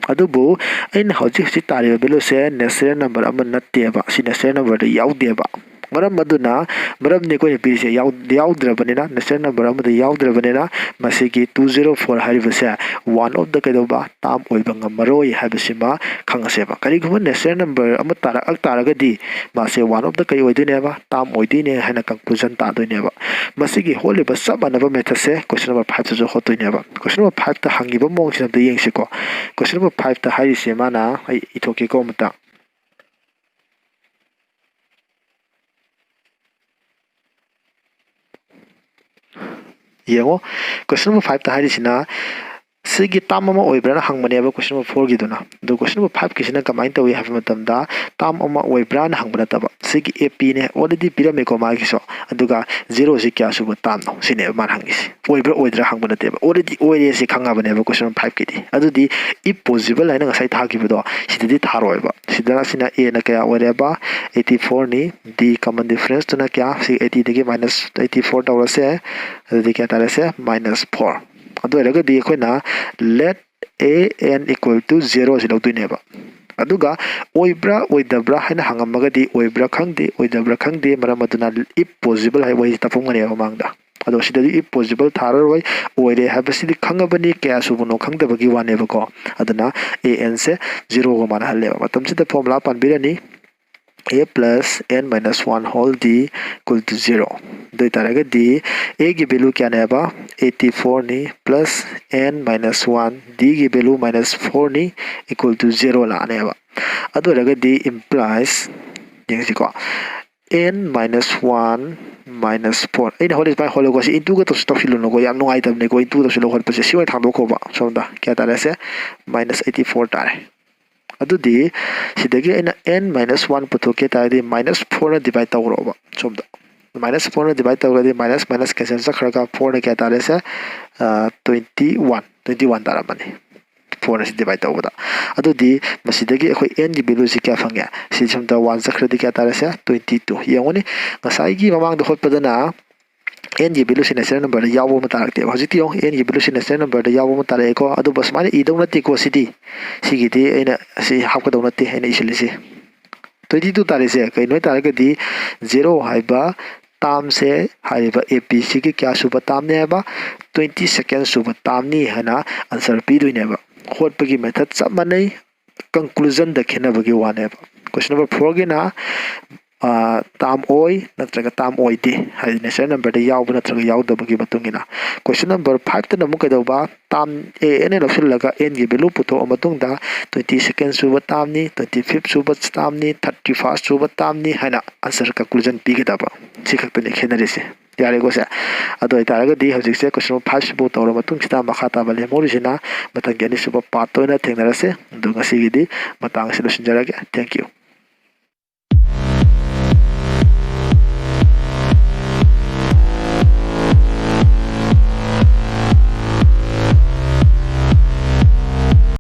ꯑꯗꯨꯕꯨ ꯑꯩꯅ ꯍꯧꯖꯤꯛ ꯍꯧꯖꯤꯛ ꯇꯥꯔꯤꯕ ꯚꯦꯂꯨꯁꯦ ꯅꯦꯆꯔꯦꯜ ꯅꯝꯕꯔ ꯑꯃ ꯅꯠꯇꯦꯕ, ꯁꯤ ꯅꯦꯆꯔꯦꯜ ꯅꯝꯕꯔꯗ ꯌꯥꯎꯗꯦꯕ꯫ ꯃꯔꯝ ꯑꯗꯨꯅ, ꯃꯔꯝꯅꯤ ꯑꯩꯈꯣꯏꯅ ꯄꯤꯔꯤꯁꯦ, ꯌꯥꯎ-, ꯌꯥꯎꯗ꯭ꯔꯕꯅꯤꯅ, natural number ꯑꯃꯗ ꯌꯥꯎꯗ꯭ꯔꯕꯅꯤꯅ, ꯃꯁꯤꯒꯤ two zero four ꯍꯥꯏꯔꯤꯕꯁꯦ one of the ꯀꯩꯗꯧꯕ, term ꯑꯣꯏꯕ ꯉꯝꯃꯔꯣꯏ ꯍꯥꯏꯕꯁꯤꯃ ꯈꯪꯉꯁꯦꯕ꯫ ꯀꯔꯤꯒꯨꯝꯕ natural number ꯑꯃ ꯇꯥꯔꯛ ꯇꯥꯔꯒꯗꯤ, ꯃꯥꯁꯦ one of the ꯀꯩ ꯑꯣꯏꯗꯣꯏꯅꯦꯕ, term ꯑꯣꯏꯗꯣꯏꯅꯦ ꯍꯥꯏꯅ conclusion ꯇꯥꯗꯣꯏꯅꯦꯕ꯫ ꯃꯁꯤꯒꯤ ꯍꯣꯠꯂꯤꯕ ꯆꯞ ꯃꯥꯟꯅꯕ methodꯁꯦ question number fiveꯇꯁꯨ ꯍꯣꯠꯇꯣꯏꯅꯦꯕ꯫ Question number fiveꯇ ꯍꯪꯉꯤꯕ ꯃꯑꯣꯡꯁꯤꯗ ꯑꯝꯇ ꯌꯦꯡꯁꯤꯀꯣ꯫ Question number fiveꯇ ꯍꯥꯏꯔꯤꯁꯦ ꯃꯥꯅ, ꯑꯩ ꯏꯊꯣꯛꯀꯦꯀꯣ ꯑꯃꯇ꯫ ꯌꯦꯡꯉꯣ, question number fiveꯇ ꯍꯥꯏꯔꯤꯁꯤꯅ ꯁꯤꯒꯤ term ꯑꯃ ꯑꯣꯏꯕ꯭ꯔꯥꯅ ꯍꯪꯕꯅꯦꯕ question number fourꯒꯤꯗꯨꯅ꯫ ꯑꯗꯣ question number fiveꯀꯤꯁꯤꯅ ꯀꯃꯥꯏꯅ ꯇꯧꯏ ꯍꯥꯏꯕ ꯃꯇꯝꯗ, term ꯑꯃ ꯑꯣꯏꯕ꯭ꯔꯥꯅ ꯍꯪꯕ ꯅꯠꯇꯕ, ꯁꯤꯒꯤ APꯅꯦ, already ꯄꯤꯔꯝꯃꯦꯀꯣ ꯃꯥꯒꯤꯁꯨ, ꯑꯗꯨꯒ zeroꯁꯤ ꯀꯌꯥ ꯁꯨꯕ termꯅꯣ ꯁꯤꯅꯦꯕ ꯃꯥꯅ ꯍꯪꯉꯤꯁꯦ꯫ ꯑꯣꯏꯕ꯭ꯔꯥ ꯑꯣꯏꯗ꯭ꯔꯥ ꯍꯪꯕ ꯅꯠꯇꯦꯕ, already ꯑꯣꯏꯔꯦ ꯁꯤ ꯈꯪꯉꯕꯅꯦꯕ question number fiveꯀꯤꯗꯤ꯫ ꯑꯗꯨꯗꯤ if possible ꯍꯥꯏꯅ ꯉꯁꯥꯏ ꯊꯥꯈꯤꯕꯗꯣ ꯁꯤꯗꯗꯤ ꯊꯥꯔꯣꯏꯕ꯫ ꯁꯤꯗꯅ ꯁꯤꯅ Aꯅ ꯀꯌꯥ ꯑꯣꯏꯔꯦꯕ? Eighty fourꯅꯤ꯫ D common differenceꯇꯨꯅ ꯀꯌꯥ? ꯁꯤ eightyꯗꯒꯤ minus eighty four ꯇꯧꯔꯁꯦ꯫ ꯑꯗꯨꯗꯤ ꯀꯌꯥ ꯇꯥꯔꯦꯁꯦ? Minus four꯫ ꯑꯗꯨ ꯑꯣꯏꯔꯒꯗꯤ ꯑꯩꯈꯣꯏꯅ let A n equal to zeroꯁꯤ ꯂꯧꯗꯣꯏꯅꯦꯕ꯫ ꯑꯗꯨꯒ ꯑꯣꯏꯕ꯭ꯔꯥ ꯑꯣꯏꯗꯕ꯭ꯔꯥ ꯍꯥꯏꯅ ꯍꯪꯉꯝꯃꯒꯗꯤ ꯑꯣꯏꯕ꯭ꯔꯥ ꯈꯪꯗꯦ, ꯑꯣꯏꯗꯕ꯭ꯔꯥ ꯈꯪꯗꯦ, ꯃꯔꯝ ꯑꯗꯨꯅ if possible ꯍꯥꯏꯕ ꯋꯥꯍꯩꯁꯤ ꯇꯞꯐꯝꯒꯅꯦꯕ ꯃꯃꯥꯡꯗ꯫ ꯑꯗꯣ ꯁꯤꯗꯗꯤ if possible ꯊꯥꯔꯔꯣꯏ, ꯑꯣꯏꯔꯦ ꯍꯥꯏꯕꯁꯤꯗꯤ ꯈꯪꯉꯕꯅꯤ, ꯀꯌꯥ ꯁꯨꯕꯅꯣ ꯈꯪꯗꯕꯒꯤ ꯋꯥꯅꯦꯕꯀꯣ꯫ ꯑꯗꯨꯅ A nꯁꯦ zeroꯒ ꯃꯥꯟꯅꯍꯜꯂꯦꯕ꯫ ꯃꯇꯝꯁꯤꯗ formula ꯄꯥꯟꯕꯤꯔꯅꯤ, A plus n minus one whole D equal to zero꯫ ꯑꯗꯨ ꯑꯣꯏꯇꯥꯔꯒꯗꯤ Aꯒꯤ value ꯀꯌꯥꯅꯦꯕ? Eighty fourꯅꯤ plus n minus one, Dꯒꯤ value minus fourꯅꯤ equal to zero ꯂꯥꯛꯑꯅꯦꯕ꯫ ꯑꯗꯨ ꯑꯣꯏꯔꯒꯗꯤ implies, ꯌꯦꯡꯁꯤꯀꯣ, n minus one minus four꯫ ꯑꯩꯅ ꯍꯣꯠꯂꯤ ꯁꯨꯃꯥꯏꯅ ꯍꯣꯠꯂꯨꯀꯣ, ꯁꯤ intoꯒ ꯇꯧꯁꯤ-, ꯇꯧꯁꯤꯜꯂꯨꯅꯨꯀꯣ, ꯌꯥꯝ ꯅꯨꯡꯉꯥꯏꯇꯕꯅꯤꯀꯣ intoꯒ ꯇꯧꯁꯤꯜꯂꯒ ꯍꯣꯠꯄꯁꯦ꯫ ꯁꯤ ꯑꯣꯏꯅ ꯊꯥꯡꯗꯣꯛꯈꯣꯕ ꯁꯣꯝꯗ꯫ ꯀꯌꯥ ꯇꯥꯔꯦꯁꯦ? Minus eighty four ꯇꯥꯔꯦ꯫ ꯑꯗꯨꯗꯤ ꯁꯤꯗꯒꯤ ꯑꯩꯅ n minus one ꯄꯨꯊꯣꯛꯀꯦ ꯇꯥꯔꯗꯤ minus fourꯅ divide ꯇꯧꯈ꯭ꯔꯣꯕ ꯁꯣꯝꯗ꯫ Minus fourꯅ divide ꯇꯧꯔꯗꯤ minus minus cancel ꯆꯠꯈ꯭ꯔꯒ fourꯅ ꯀꯌꯥ ꯇꯥꯔꯦꯁꯦ? ꯑ, twenty one, twenty one ꯇꯥꯔꯝꯃꯅꯤ꯫ Fourꯅ ꯁꯤ divide ꯇꯧꯕꯗ꯫ ꯑꯗꯨꯗꯤ ꯃꯁꯤꯗꯒꯤ ꯑꯩꯈꯣꯏ nꯒꯤ valueꯁꯤ ꯀꯌꯥ ꯐꯪꯉꯦ? ꯁꯤ ꯁꯣꯝꯗ one ꯆꯠꯈ꯭ꯔꯗꯤ ꯀꯌꯥ ꯇꯥꯔꯦꯁꯦ? Twenty two꯫ ꯌꯦꯡꯉꯨꯅꯦ, ꯉꯁꯥꯏꯒꯤ ꯃꯃꯥꯡꯗ ꯍꯣꯠꯄꯗꯅ nꯒꯤ valueꯁꯤ natural numberꯗ ꯌꯥꯎꯕ ꯑꯃ ꯇꯥꯔꯛꯇꯦꯕ꯫ ꯍꯧꯖꯤꯛꯇꯤ ꯌꯦꯡꯉꯨ, nꯒꯤ valueꯁꯤ natural numberꯗ ꯌꯥꯎꯕ ꯑꯃ ꯇꯥꯔꯛꯑꯦꯀꯣ꯫ ꯑꯗꯨꯕꯨ ꯁꯨꯃꯥꯏꯅ ꯏꯗꯧ ꯅꯠꯇꯦꯀꯣ ꯁꯤꯗꯤ꯫ ꯁꯤꯒꯤꯗꯤ ꯑꯩꯅ ꯁꯤ ꯍꯥꯞꯀꯗꯧ ꯅꯠꯇꯦ, ꯑꯩꯅ ꯏꯁꯤꯜꯂꯤꯁꯤ꯫ ꯇ꯭ꯋꯦꯟꯇꯤ ꯇꯨ ꯇꯥꯔꯤꯁꯦ ꯀꯩꯅꯣ ꯍꯥꯏ ꯇꯥꯔꯒꯗꯤ, ꯖꯦꯔꯣ ꯍꯥꯏꯕ ꯇꯥꯝꯁꯦ ꯍꯥꯏꯔꯤꯕ ꯑꯦ ꯄꯤ ꯁꯤꯒꯤ ꯀꯌꯥ ꯁꯨꯕ ꯇꯥꯝꯅꯤ ꯍꯥꯏꯕ? ꯇ꯭ꯋꯦꯟꯇꯤ ꯁꯦꯀꯦꯟ ꯁꯨꯕ ꯇꯥꯝꯅꯤ ꯍꯥꯏꯅ ꯑꯟꯁꯔ ꯄꯤꯗꯣꯏꯅꯦꯕ꯫ ꯍꯣꯠꯄꯒꯤ ꯃꯦꯊꯠ ꯆꯞ ꯃꯥꯟꯅꯩ, ꯀꯟꯀ꯭ꯂꯨꯖꯟꯗ ꯈꯦꯠꯅꯕꯒꯤ ꯋꯥꯅꯦꯕ꯫ ꯀꯣꯏꯁꯟ ꯅꯝꯕꯔ ꯐꯣꯔꯒꯤꯅ ꯇꯥꯝ ꯑꯣꯏ ꯅꯠꯇ꯭ꯔꯒ ꯇꯥꯝ ꯑꯣꯏꯗꯦ ꯍꯥꯏꯗꯤ ꯅꯦꯆꯔꯦꯜ ꯅꯝꯕꯔꯗ ꯌꯥꯎꯕ ꯅꯠꯇ꯭ꯔꯒ ꯌꯥꯎꯗꯕꯒꯤ ꯃꯇꯨꯡ ꯏꯟꯅ꯫ ꯀꯣꯏꯁꯟ ꯅꯝꯕꯔ ꯐꯥꯏꯚꯇꯅ ꯑꯃꯨꯛ ꯀꯩꯗꯧꯕ? ꯇꯥꯝ ꯑꯦ ꯑꯦꯟ ꯑꯦ ꯂꯧꯁꯤꯜꯂꯒ ꯑꯦꯟꯒꯤ ꯚꯦꯂꯨ ꯄꯨꯊꯣꯛꯑ ꯃꯇꯨꯡꯗ ꯇ꯭ꯋꯦꯟꯇꯤ ꯁꯦꯀꯦꯟ ꯁꯨꯕ ꯇꯥꯝꯅꯤ, ꯇ꯭ꯋꯦꯟꯇꯤ ꯐꯤꯐ ꯁꯨꯕ ꯇꯥꯝꯅꯤ, ꯊꯥꯔꯇꯤ ꯐꯥꯔꯁ ꯁꯨꯕ ꯇꯥꯝꯅꯤ ꯍꯥꯏꯅ ꯑꯟꯁꯔ ꯀꯟꯀ꯭ꯂꯨꯖꯟ ꯄꯤꯒꯗꯕ꯫ ꯁꯤ ꯈꯛꯇꯅꯤ ꯈꯦꯠꯅꯔꯤꯁꯦ꯫ ꯌꯥꯔꯦꯀꯣ ꯁꯦ? ꯑꯗꯨ ꯑꯣꯏꯇꯥꯔꯒꯗꯤ ꯍꯧꯖꯤꯛꯁꯦ ꯀꯣꯏꯁꯟ ꯅꯝꯕꯔ ꯐꯥꯏꯚꯁꯤꯕꯨ ꯇꯧꯔ ꯃꯇꯨꯡꯁꯤꯗ ꯃꯈꯥ ꯇꯥꯕ ꯂꯦꯝꯍꯧꯔꯤꯁꯤꯅ ꯃꯊꯪꯒꯤ ꯑꯅꯤꯁꯨꯕ ꯄꯥꯔꯠꯇ ꯑꯣꯏꯅ ꯊꯦꯡꯅꯔꯁꯦ꯫ ꯑꯗꯨ ꯉꯁꯤꯒꯤꯗꯤ ꯃꯇꯥꯡ ꯑꯁꯤꯗ ꯂꯣꯏꯁꯤꯟꯖꯔꯒꯦ꯫ Thank you꯫